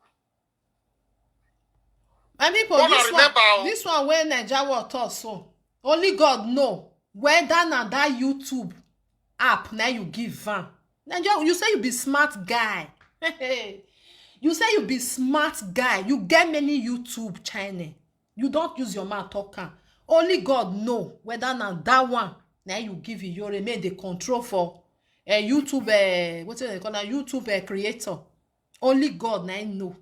My people, this one, this one where Naija world talk so. Only God know whether na that YouTube app now you give am. Naija, you say you be smart guy. You say you be smart guy. You get many YouTube channel. You don't use your mouth talk am. Only God know whether na that one now you give Iyore make the control for a YouTube, uh, what do they call that? YouTube uh, creator. Only God na him know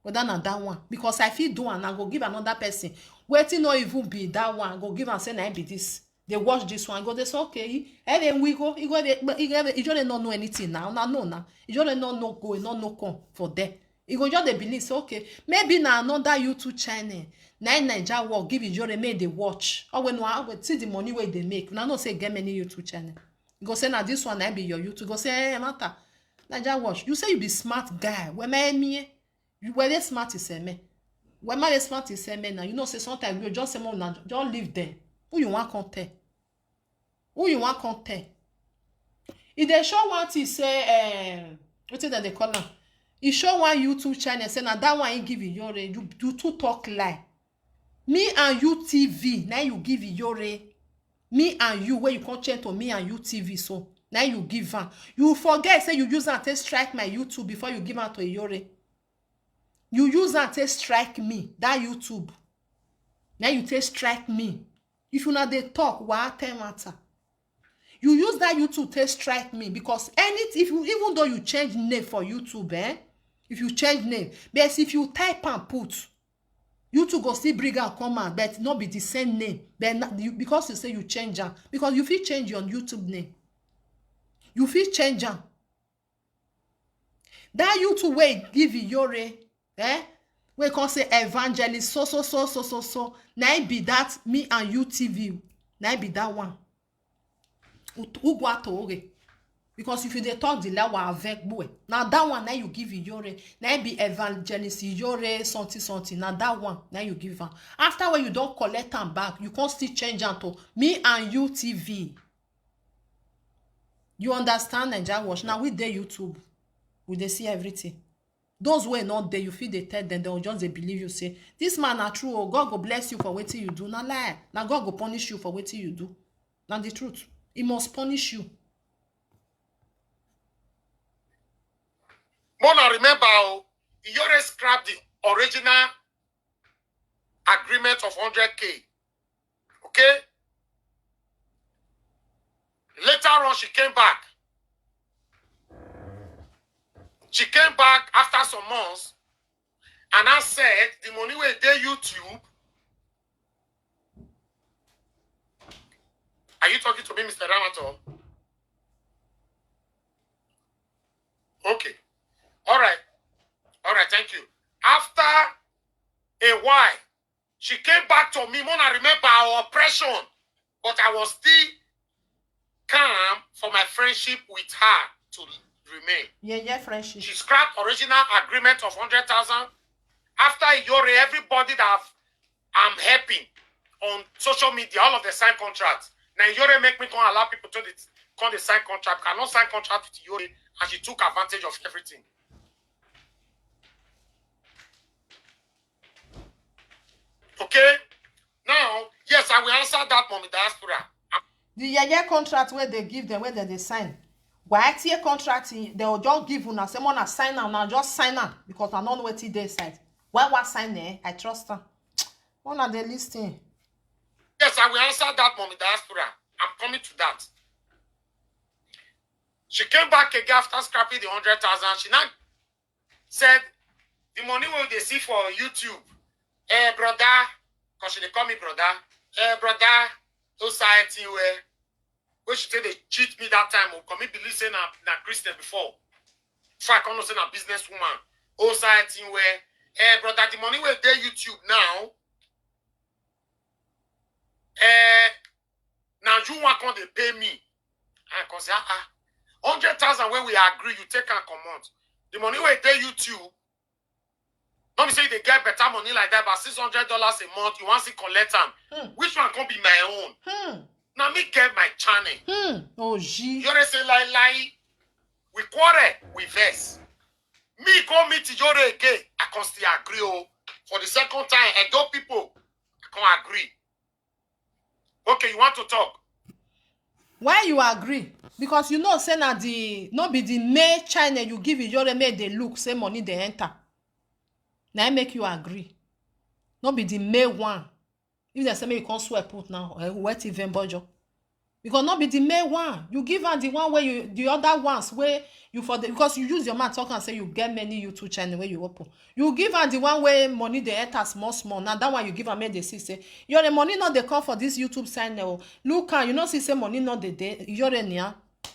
whether na that one because I fit do am, I go give another person wetin no even be that one, I go give am say na him be this. They watch this one, go dey say okay, even we go, he go dey, he go dey, he just dey no know anything now, una know now, he just dey no know go, he no know come for there. He go just dey believe say okay, maybe na another YouTube channel na him Naija work give Iyore make dey watch. Or when una see the money wey dey make, una know say e get many YouTube channel. You go say na this one na be your YouTube. You go say eh, matter. Naija watch. You say you be smart guy. Where me me? You where they smart is me? Where my smart is me now? You know say sometimes you just say more na just leave them. Who you want come tell? Who you want come tell? If they show one thing say eh, what is that they call am? He show one YouTube channel say na that one he give you your you you too talk lie. Me and you T V, now you give Iyore. Me and you, where you come change to me and you T V, so now you give am. You forget say you use am take strike my YouTube before you give am to Iyore. You use am take strike me, that YouTube. Now you take strike me. If una dey talk, wa tell matter. You use that YouTube take strike me because any, if you, even though you change name for YouTube, eh? If you change name, but if you type and put, YouTube go still bring am come out, but no be the same name. But na, you, because you say you change am, because you fit change your YouTube name. You fit change am. That YouTube wey give Iyore, eh? Wey come say evangelist so so so so so so. Na im be that me and you T V. Na im be that one. Ut-, ugwa to oge. Because if you dey talk the lawa avec boy, na that one na you give Iyore. Na im be evangelist Iyore something something. Na that one na you give am. After when you don collect am back, you come still change am to me and you T V. You understand, Naija Watch? Now we dey YouTube. We dey see everything. Those wey not there, you feel they tell them, they'll just they believe you say, "This man na true, oh, God go bless you for wetin you do." Na lie. Na God go punish you for wetin you do. Na the truth. He must punish you. Mona, remember, oh, Iyore scrapped the original agreement of hundred K. Okay? Later on, she came back. She came back after some months and I said, "The money will dey YouTube." Are you talking to me, Mister Ramato? Okay. All right. All right, thank you. After a while, she came back to me. Mona, remember our oppression, but I was still calm for my friendship with her to remain. Yeah, yeah, friendship. She scrapped original agreement of hundred thousand. After Iyore, everybody that I've, I'm helping on social media, all of the signed contracts. Now Iyore make me come allow people to the, come the sign contract. Cannot sign contract with Iyore, and she took advantage of everything. Okay? Now, yes, I will answer that, Mommy Diaspora. The yeye contract where they give them, where they, they sign. Why tie contract, they will just give una, say, "Mona, sign am, now just sign am," because I don't know what they sign. Why, why sign, eh? I trust them. Mona, they listen. Yes, I will answer that, Mommy Diaspora. I'm coming to that. She came back again after scrapping the hundred thousand. She now said, "The money wey dey see for YouTube, eh, brother," 'cause she dey call me brother, "eh, brother, those society where, where she say they cheat me that time, oh, come me believe say na, na Christian before. Before I come know say na businesswoman. Oh, society where, eh, brother, the money wey dey YouTube now, eh, now you want come dey pay me." I come say, "Ah, ah, hundred thousand wey we agree, you take and comot. The money wey dey YouTube, no be say you dey get better money like that, but six hundred dollars a month, you want to collect am. Hmm. Which one come be my own? Hmm. Now me get my channel." Hmm. Oh, gee. You say lie, lie. We quarrel, we vex. Me go meet Iyore again, I come still agree, oh. For the second time, Edo people, I come agree. Okay, you want to talk? Why you agree? Because you know say na the, no be the main channel you give Iyore make they look, say money they enter. Na im make you agree. No be the main one. If they say make you come swear put now, eh, wet even bojo. Because no be the main one. You give am the one where you, the other ones where you for the, because you use your mouth talk and say you get many YouTube channel where you open. You give am the one where money they enter small small. Now that one you give am make they see say, "Your money not they come for this YouTube channel. Look am, you know see say money not they dey. Your nia."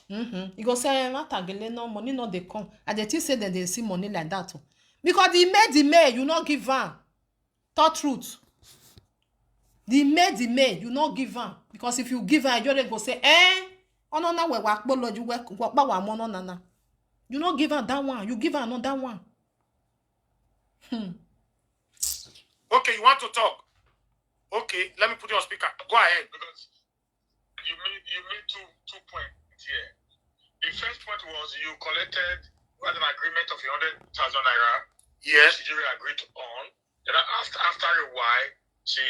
Mm-hmm. You go say, "Eh, matter gele no, money not they come." And they think say that they see money like that, oh. Because the main, the main, you not give am. Talk truth. The main, the main, you not give am. Because if you give am, you go say, "Eh? Ono na we wa kpolo, you we, wa pa wa mono na na." You not give am that one. You give am another one. Hmm. Okay, you want to talk? Okay, let me put you on speaker. Go ahead. Because you made, you made two, two points here. The first point was you collected, you had an agreement of a hundred thousand naira, yes, which Iyore agreed on. Then after, after a while, she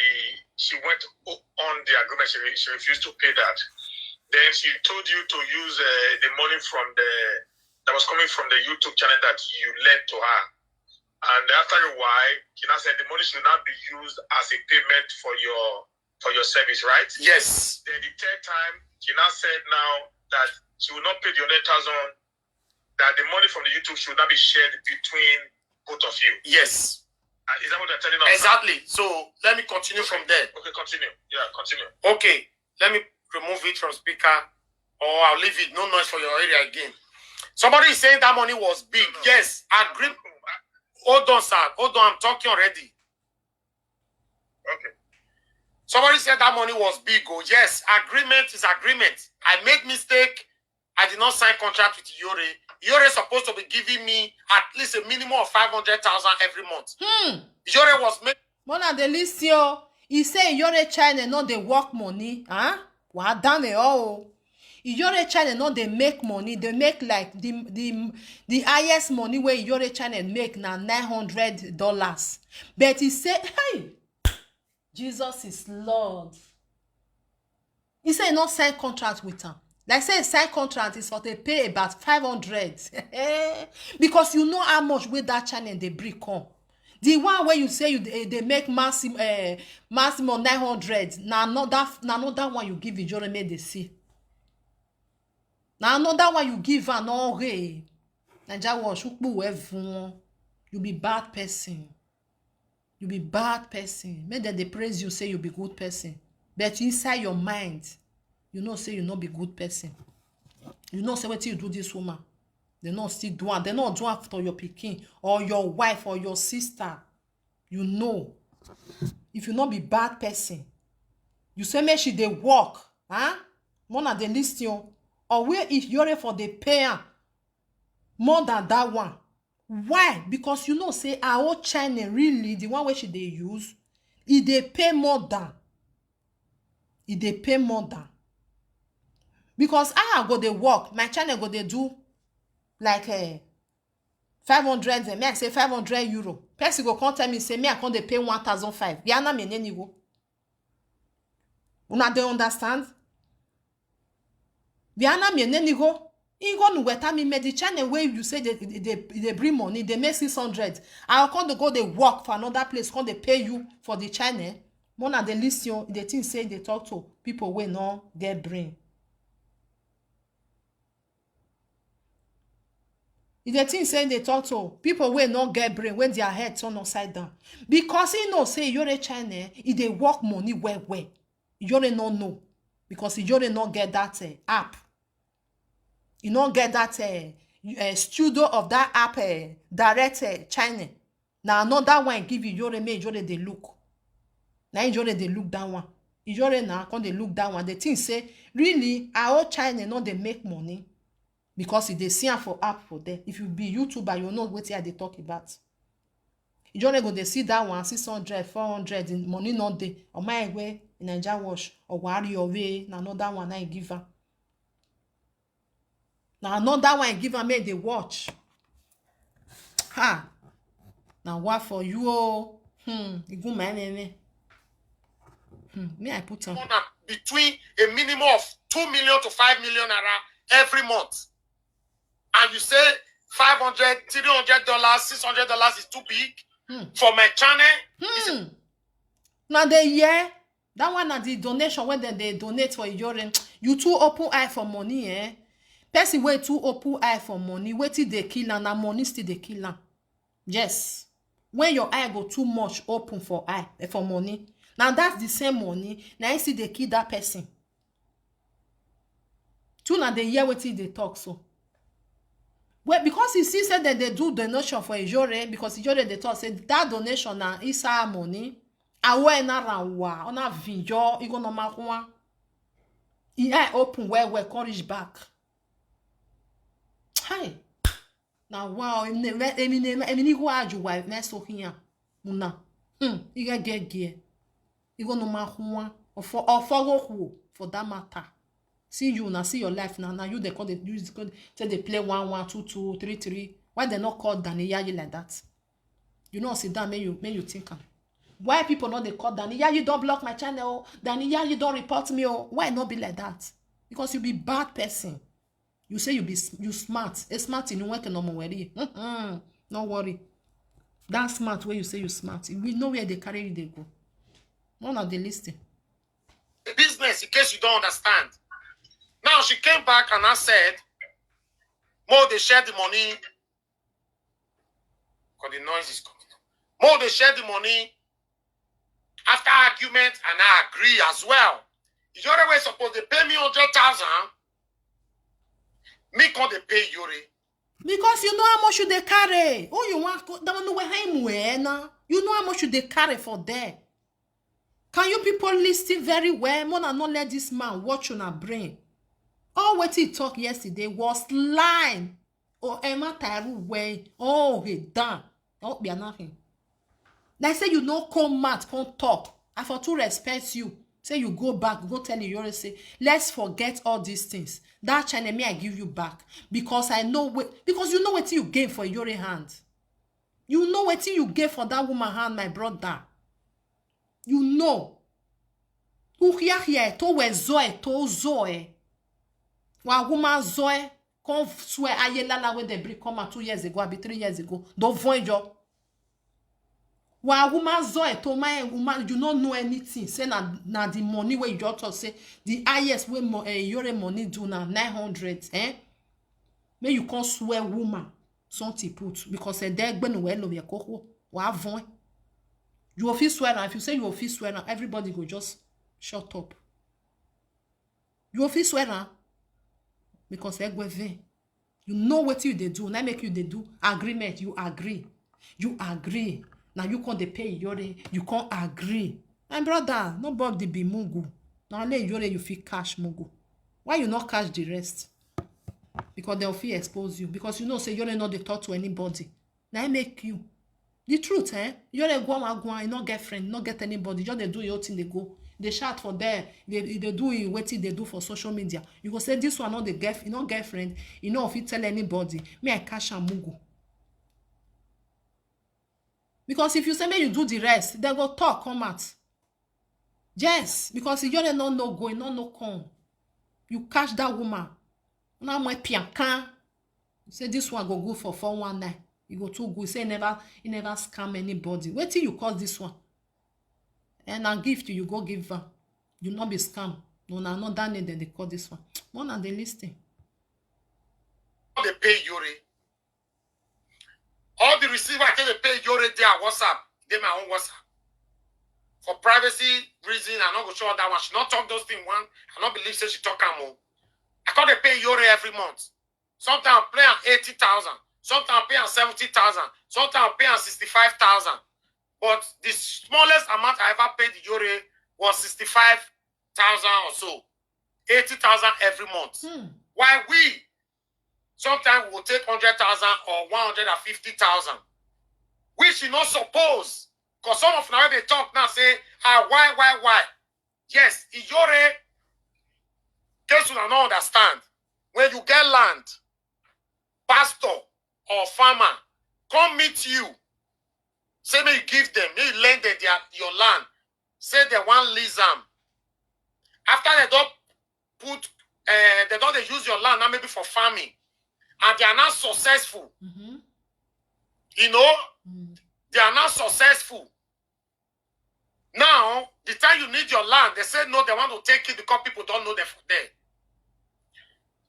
she went o- on the agreement. She, re- she refused to pay that. Then she told you to use uh, the money from the that was coming from the YouTube channel that you lent to her. And after a while, she now said the money should not be used as a payment for your for your service, right? Yes. Then the third time, she now said now that she will not pay the hundred thousand. That the money from the YouTube should not be shared between both of you. Yes. Uh, is that what they're telling us? Exactly. So let me continue from there. Okay, continue. Yeah, continue. Okay. Let me remove it from speaker, or I'll leave it. No noise for your area again. Somebody is saying that money was big. Yes. Agree. Hold on, sir. Hold on. I'm talking already. Okay. Somebody said that money was big. Oh, yes. Agreement is agreement. I made mistake. I did not sign contract with Iyore. Iyore is supposed to be giving me at least a minimum of five hundred thousand every month. Hmm. Iyore was making Mona dey listen o. He say Iyore channel no dey work money. Huh? Wa done o. Iyore channel no dey make money. They make like the the the highest money wey Iyore channel make na nine hundred dollars. But he say, hey, Jesus is Lord. He say he no sign contract with am. Like say he sign contract is for to pay about five hundred. Because you know how much wey that channel dey bring come. The one wey you say you dey dey make maximum uh, maximum nine hundred, na another na another one you give Ijore make dey see. Na another one you give am no hey. Naija wash ukpu we fun. You be bad person. You be bad person. Make dem dey praise you say you be good person. But inside your mind, you know say you no be good person. You know say wetin you do this woman, they no still do am. They no do am for your pikin or your wife or your sister. You know, if you no be bad person, you say make she dey work, huh? Mona dey listen o. Or where if Iyore for dey pay am more than that one? Why? Because you know say her own channel really the one wey she dey use, e dey pay more than e dey pay more than because how I go dey work, my channel go dey do like uh, five hundred eh, me I say five hundred euro. Person go come tell me say me I come dey pay one thousand five. Biana me nenigo. Una dey understand? Biana me nenigo. Ingo nu weta me me the channel wey you say dey dey dey bring money dey make six hundred. I come dey go dey work for another place come dey pay you for the channel. Mona dey listen o, dey think say dey talk to people wey no get brain. E dey think say dey talk to people wey no get brain, wey their head turn upside down. Because he know say Iyore channel, e dey work money well well. Iyore no know because Iyore no get that uh, app. E no get that uh, uh, studio of that app uh, direct uh, channel. Na another one give Iyore make Iyore dey look. Na Iyore dey look that one. Iyore na come dey look that one. Dey think say really our own channel no dey make money because e dey see am for app for there. If you be YouTuber, you know wetin I dey talk about. Iyore go dey see that one, six hundred, four hundred, the money no dey. Omaegwe, Naija wash, Owari Ove, na another one I give am. Na another one I give am make dey watch. Ha! Na wa for you o. Hmm, igun my name. Hmm, me I put am. Between a minimum of two million to five million naira every month. And you say five hundred, three hundred dollars, six hundred dollars is too big Hmm. for my channel. Is Hmm. Na dey hear that one na the donation wey dem dey donate for Iyore. You too open eye for money, eh? Person wey too open eye for money, wetin dey kill am na money still dey kill am. Yes. When your eye go too much open for eye eh, for money, na that's the same money na im still dey kill that person. Too na dey hear wetin dey talk so. Well, because he see say dem dey do donation for Iyore, because Iyore dey talk say that donation na Isa money. Awe na rawa, ona vinjo, igo no makwa. He eye open well well, come reach back. Hi. Na wow, emi ne emi ne emi ni go aju wa na so hiya. Una. Hmm, iga gege. Igo no makwa. Ofo ofo go ku for that matter. See you now, see your life now. Now you dey call the you dey call say they play one one, two two, three three. Why they not call Danny Yayi like that? You know, sit down, make you make you think am. Why people no dey call Danny? Yeah, you don block my channel. Oh. Danny, yeah, you don report me. Oh, why not be like that? Because you be bad person. You say you be you smart. A smart in work no more worry. No worry. That smart where you say you smart. We know where they carry you, they go. None of the listing. The business, in case you don't understand. Now she came back and I said, Mo, they share the money. Because the noise is coming. Mo, they share the money after argument, and I agree as well. Yore was supposed to pay me hundred thousand. Me, can they pay Yore? Because you know how much you they carry. Oh, you want go down the way him where now? You know how much you they carry for there. Can you people listen very well? Mona not let this man watch on a brain. All what he talked yesterday was lying. Oh, Emma Tairu way. Oh, he done. Oh, be nothing. Like say you no come mad, come talk. I for to respect you. Say you go back, go tell you, say, let's forget all these things. That channel me I give you back because I know what because you know what you gain for your hand. You know what you gain for that woman hand, my brother. You know. Who here here to we zoe to zoe. Wa woman zoe come swear aye lala when they bring come out two years ago, abi three years ago. Don't void your Wa woman zoe to my woman, you no know anything. Say na na the money where you just talk say the highest way mo eh, your money do na nine hundred, eh? May you come swear woman something put because a dead when we love your cocoa. Wa void. You office swear am. If you say you office swear am, everybody go just shut up. You office swear am because egwe vain. You know what you they do. Now make you they do agreement. You agree. You agree. Now you can't they pay Yore. You can't agree. My brother, nobody be mugu. Now let Yore you feel cash mugu. Why you not cash the rest? Because they'll feel expose you. Because you know say Yore not they talk to anybody. Now I make you. The truth, eh? Yore go and go and not get friend, not get anybody. Just they do your thing, they go. They shout for there. They, they do it, what they do for social media. You go say this one not the girl, you not girlfriend, you know if you tell anybody. Me, I cash and mugu. Because if you say me, you do the rest, they go talk, come out. Yes, because you don't know no go, no no come. You catch that woman. Now my piankan. You say this one go good for four one nine. You go too good. Say never, he never scam anybody. Wait till you cause this one. And a gift you go give her. You not be scam. No, na another name that they call this one. One and they listing. They pay Yore. All the receiver I tell they pay Yore there WhatsApp. They my own WhatsApp. For privacy reason, I not go show that one. She not talk those things one. I not believe say she talk am o. I call they pay Yore every month. Sometimes I pay am eighty thousand. Sometimes I pay am seventy thousand. Sometimes I pay am sixty-five thousand. But the smallest amount I ever paid Yore was sixty-five thousand or so. Eighty thousand every month. Hmm. Why we sometimes we will take hundred thousand or one hundred and fifty thousand, which you not suppose. Because some of now they talk now say, ah, why, why, why? Yes, Iyore, case you don't understand. When you get land, pastor or farmer come meet you, say may you give them, may you lend them their, your land. Say they want lease them. After they don't put, uh, they don't they use your land now maybe for farming, and they are not successful. Mm-hmm. You know, mm. They are not successful. Now, the time you need your land, they say no, they want to take it because people don't know they're there.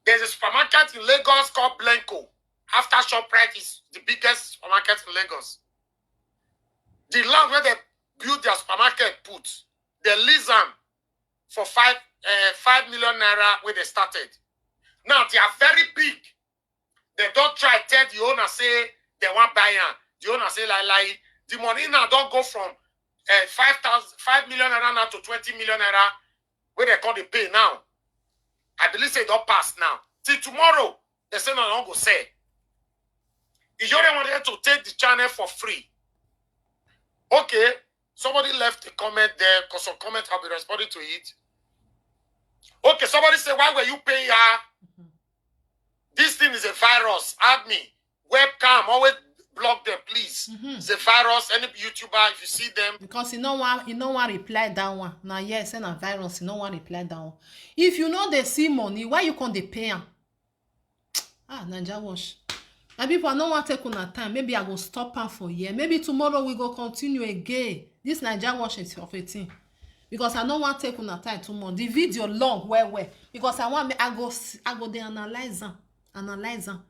There's a supermarket in Lagos called Blanco. After ShopRite is the biggest supermarket in Lagos. The land where they build their supermarket put, they lease them for five uh, five million naira where they started. Now they are very big. They don't try tell the owner say they want buy am. The owner say lie lie. The money now don't go from uh, five thousand, five million naira now to twenty million naira where they call the pay now. I believe say don't pass now. Till tomorrow, they say no, don't go sell. Ijore wanted to take the channel for free. Okay, somebody left a comment there because some comment I'll be responding to it. Okay, somebody said, why were you paying her? Mm-hmm. This thing is a virus. Add me. Webcam, always block them, please. It's a virus. Any YouTuber, if you see them, because you know one, you know one reply that one. Now yes, and a virus. You know one reply that one. If you know they see money, why you can't they pay am? Ah, Naija Wash. My people, I no wan take una time. Maybe I go stop am for here. Maybe tomorrow we go continue again. This Naija Wash is of a thing. Because I no wan take una time too much. The video long well well. Because I want me, I go s- I go dey analyze am. Analyze am.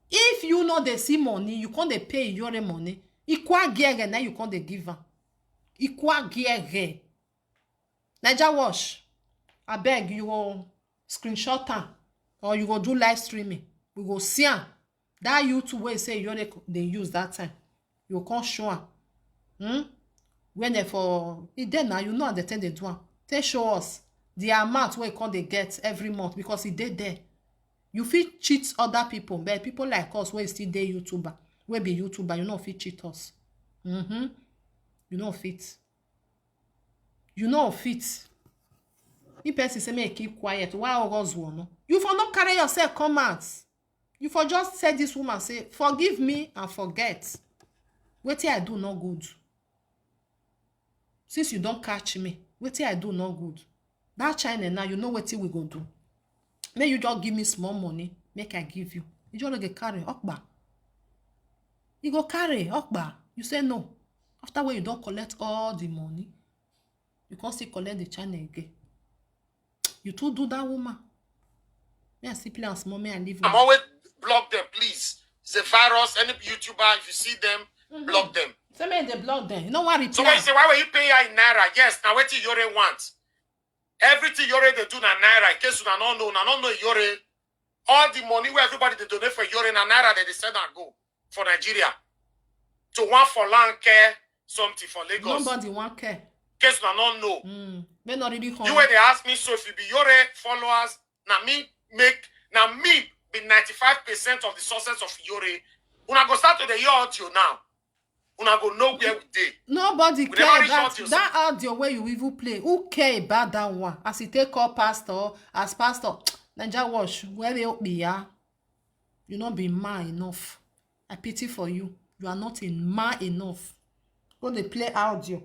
If you no dey see money, you come dey pay Iyore money. Ikwa gere na you come dey give am. Ikwa gere. Naija Wash, abeg, you go screenshot am or you go do live streaming. We go see am. That YouTube wey say you dey dey use that time, you come show am. Hmm? When they for e dey now, you know how they take dey do am. Take show us the amount wey you come dey get every month because e dey there. You fit cheat other people, but people like us wey still dey YouTuber, wey be YouTuber, you no fit cheat us. Mm-hmm. You no fit. You no fit. If person say make e keep quiet, why August one? No? You for not carry yourself come out. You for just say this woman say, "Forgive me and forget. Wetin I do no good. Since you don't catch me, wetin I do no good." That China now, you know wetin we go do. Make you just give me small money, make I give you. You just dey carry okpa. You go carry okpa. You say no. After when you don't collect all the money, you can't still collect the China again. You too do that woman. May I still play am small, may I leave I'm now. Always block them, please. It's a virus. Any YouTuber, if you see them, block them. Say make they block them. You know what reply? Somebody say, "Why were you paying her in naira?" Yes, now wetin Iyore want. Everything Iyore dey do na naira. In case una no know, una no know Iyore. All the money where everybody dey donate for Iyore na naira that they send and go for Nigeria. To one for land care something for Lagos. Nobody wan care. In case una no know. Mm. May not really come. You wey dey ask me so if you be Iyore followers, na me make na me be ninety-five percent of the success of Iyore. Una go start to dey hear audio now. Una go know where we dey. Nobody We never care reach that audio. That audio where you even play. Who care about that one? As he take call pastor, as pastor, Naija Wash, where they be ya? You not be man enough. I pity for you. You are not a man enough. Go dey play audio.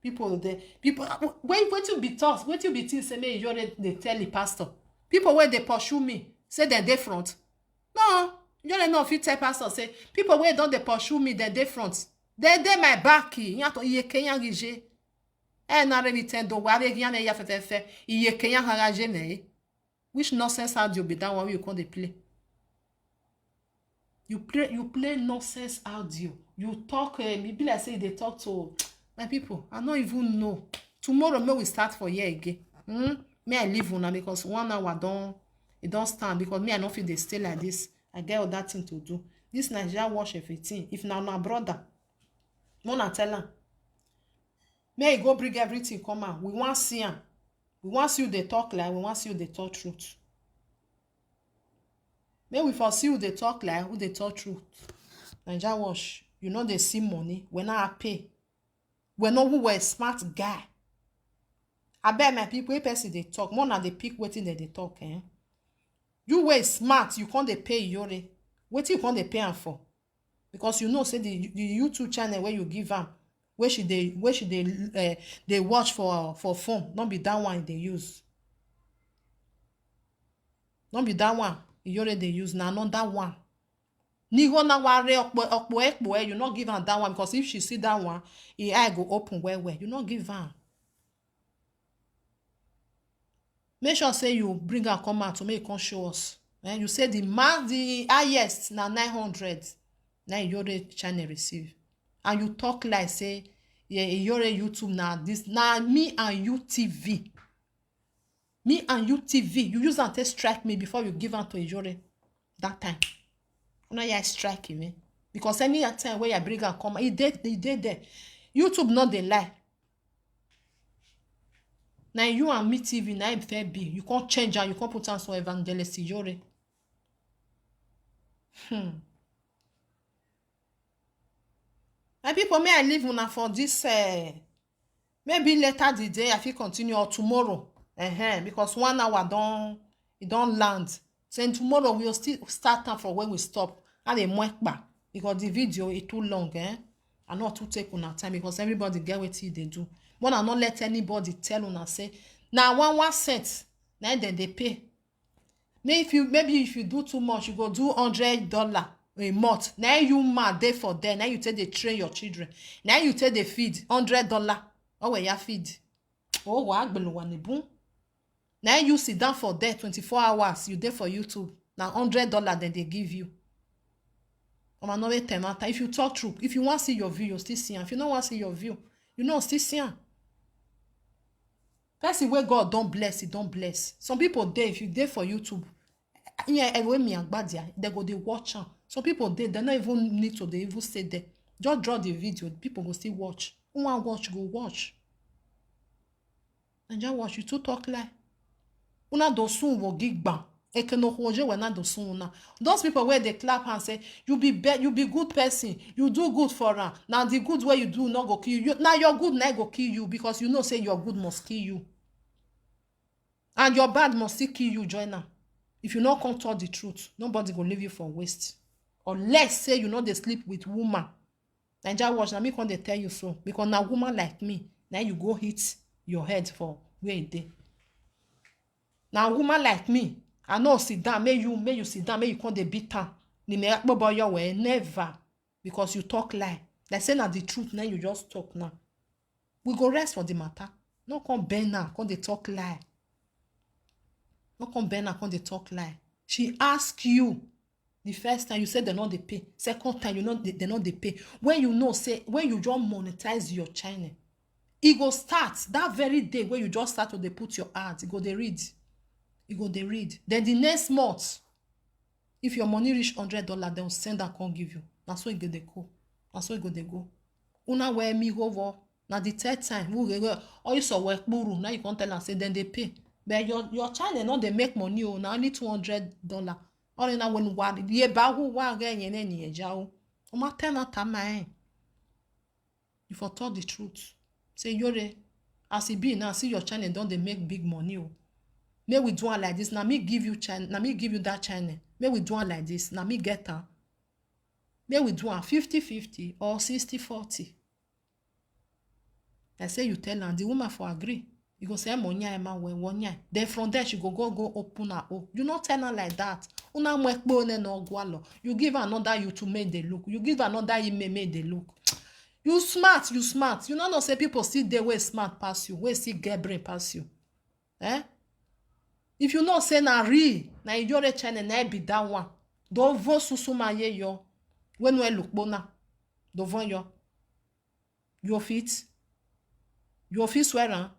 People dey people wait wait you be toss, wait you be things say me you dey tell the pastor. People where they pursue me, say they dey front. No, you don't know if you tell pastor say people where don't they pursue me, they dey front. They dey my back. Yanto iye kenyang ije. E na re ni tendo wa re yan e ya fefefe. Iye kenyang haraje ne. Which nonsense audio be that one wey you come dey play? You play you play nonsense audio. You talk um, e be like say you dey talk to my people. I no even know. Tomorrow may we start for here again. Hmm? May I leave una because one hour don e don stand because me I no fit dey stay like this. I get other thing to do. This Nigeria wash everything. If na una brother, una tell am. May e go bring everything come out. We wan see am. We wan see you dey talk lie. We wan see you dey talk truth. May we for see who dey talk lie, who dey talk truth. Naija wash, you know they see money. We now pay. We know who were smart guy. I bet my people, if person they talk, more na they pick waiting that they talk. Eh? You were smart, you can't they pay Iyore. Wait you can't they pay am for. Because you know say the the YouTube channel where you give am, where she dey where she dey uh, dey watch for for phone, not be that one they use. Not be that one Iyore they use, na another one. Nigo na ware okpo okpo ekpo eh, you not give am that one because if she see that one, her eye go open well well. You not give am. Make sure say you bring her come out to make come show us. Eh, you say the max the highest na nine hundred. Na Iyore channel receive. And you talk like say yeah, Iyore YouTube na this na me and you T V. Me and you T V. You use and take strike me before you give am to Iyore that time. Una ya strike me. Because any time where I bring am come, he did he did there. YouTube not dey lie. Now you and me T V, now him fair be. You can't change and you can't put on some evangelist Iyore. Hmm. My people, may I leave una for this uh, maybe later the day I fit continue or tomorrow. Uh-huh, because one hour don't it don't land. Then tomorrow we'll still start time from where we stop. And a mwekba. because the video is too long, eh? I not too take una time because everybody get wetin they do. But I not let anybody tell una say now one one cent, now then they pay. May if you maybe if you do too much, you go do hundred dollar a month. Now you mad day for there. Now you take the train your children. Now you take the feed hundred dollar. Oh, where you feed? Oh, wa agbelu wa ni bun. Now you sit down for there twenty-four hours. You there for YouTube. Now hundred dollar then they give you. Omo no wait time after. If you talk truth, if you want see your view, you still see am. If you no want see your view, you know still see am. Person where God don't bless, he don't bless. Some people there, if you there for YouTube, yeah, and when me and Gbadia, they go they watch am. Some people they they not even need to they even stay there. Just draw the video, people go still watch. Who want watch, go watch. And just watch, you too talk lie. Una do soon wo gig bang. Eke no hoje we na do soon una. Those people where they clap and say, you be bad, you be good person, you do good for her. Now the good way you do not go kill you. Now your good not go kill you because you know say your good must kill you. And your bad must still kill you, join am. If you not come talk the truth, nobody go leave you for waste. Unless say you know they sleep with woman. Naija watch, na me come dey tell you so. Because na woman like me, now you go hit your head for where e dey. Na woman like me, I no sit down, make you make you sit down, make you come dey beat am. Ni me akpobo your way, never. Because you talk lie. Like say na the truth, now you just talk now. We go rest for the matter. No come bend now, come dey talk lie. No come bend now, come dey talk lie. She ask you the first time, you said they not dey pay. Second time, you know they, they not dey pay. When you know say when you just monetize your channel, e go start that very day when you just start to dey put your ad. E go dey read, e go dey read. Then the next month, if your money reach hundred dollar, dem send am come give you. Na so e go dey go. Na so e go dey go. Una where me go for na the third time. Who go go? Oh, you saw work buru. Now you can't tell am say then they pay. But your your channel not they make money. Oh, na only two hundred dollar. Or na when what ye ba who wa ga yen ni e ja o. O ma tell na time. You for talk the truth. Say Yore, as e be now, see your channel don dey make big money o. May we do am like this. Na me give you channel. Na me give you that channel. May we do am like this. Na me get am. May we do am fifty fifty or sixty forty. I say you tell am, the woman for agree. You go say, "Mo nya ema we wo nya." Then from there, she go go go open her own. You not tell her like that. Una mo ekpo ne no gwalo. You give another you to make they look. You give another email make they look. You smart, you smart. You no know say people still dey wey smart pass you, wey still get brain pass you. Eh? If you know say na real, na Iyore channel na be that one. Don't vote susuma ye yo. When we look bona, don't vote yo. You fit, you fit swear am.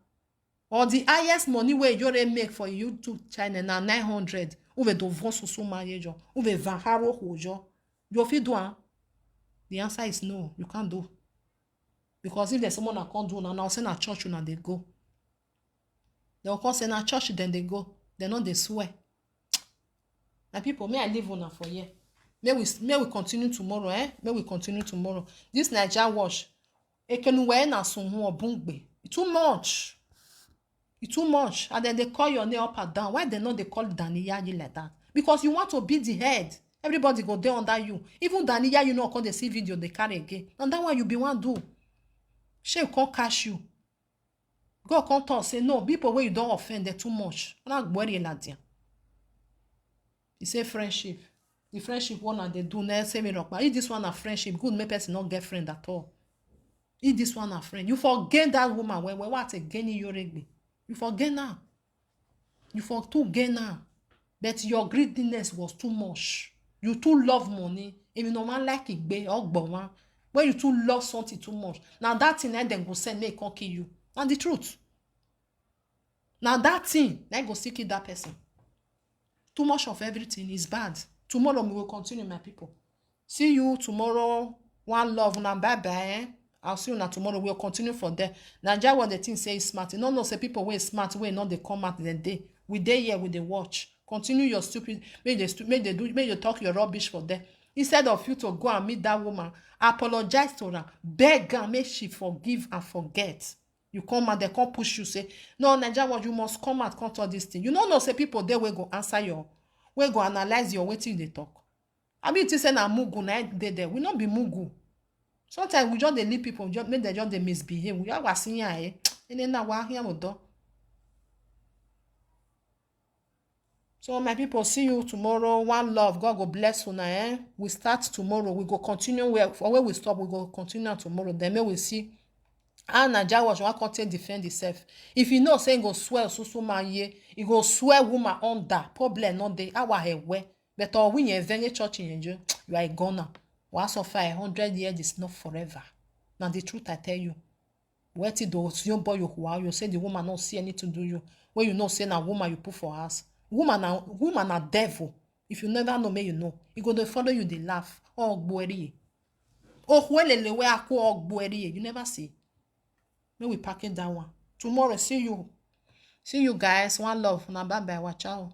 Or the highest money wey Iyore make for YouTube channel na nine hundred. Uve do vote susuma ye yo. Uve vaharo ho yo. You fit do am? The answer is no. You can't do. Because if there's someone that can't do now, now say na church una dey go. They will come say na church then they go. They no dey swear. My people, may I leave una for here. May we may we continue tomorrow, eh? May we continue tomorrow. This Naija wash. Ekenuwe na sunhu obungbe. Too much. It's too much. And then they call your name up and down. Why they not they call Danny Yayi like that? Because you want to be the head. Everybody go there under you. Even Danny Yayi, you know, come they see video they carry again. And that one you be one do. Shame can't catch you. God come talk say no, people where you don't offend, they're too much. Not worry like that. He say friendship. The friendship one and they do na say me rock. If this one a friendship, good make person not get friend at all. If this one a friend, you forget that woman when when what again in your regbe. You forget now. You for too gain now. But your greediness was too much. You too love money. If you no man like it, be or one. When you too love something too much, now that thing eh, then go send me come kill you. And the truth. Now that thing, then go still kill that person. Too much of everything is bad. Tomorrow we will continue, my people. See you tomorrow. One love, una bye bye. Eh? I'll see you now tomorrow. We'll continue for there. Nigeria, what the thing say is smart. You don't know, say people way smart, way not they come out the day. We day here, we they watch. Continue your stupid. Make they stu- make they do. Make you talk your rubbish for there. Instead of you to go and meet that woman, apologize to her, beg her, make she forgive and forget. You come out, they come push you. Say no, Nigeria, what you must come out, come talk this thing. You don't know, say people they will go answer your, will go analyze your waiting they talk. I mean, think say na mugu na im dey there. We no be mugu. Sometimes we just dey leave people, just make dem just dey misbehave. We are seeing here, eh? And then now we are here, we don. So my people, see you tomorrow. One love. God go bless una, eh? We start tomorrow. We go continue where, for where we stop, we go continue tomorrow. Then may we see how Naija watch wan come take defend itself. If you know say e go swell so so man ye, e go swell woman under. Problem no dey. Our head where. But all we venye church in you, you are a goner. Once of a hundred years is not forever. Now the truth I tell you. Wetin do you boy you who you say the woman no see anything do you? When you know say na woman you put for house. Woman na woman na devil. If you never know, may you know. E go dey follow you, dey laugh. Ogbueri. Ohwelele we akwo Ogbueri. You never see. May we pack it that one. Tomorrow, see you. See you guys. One love. Now bye bye. Watch out.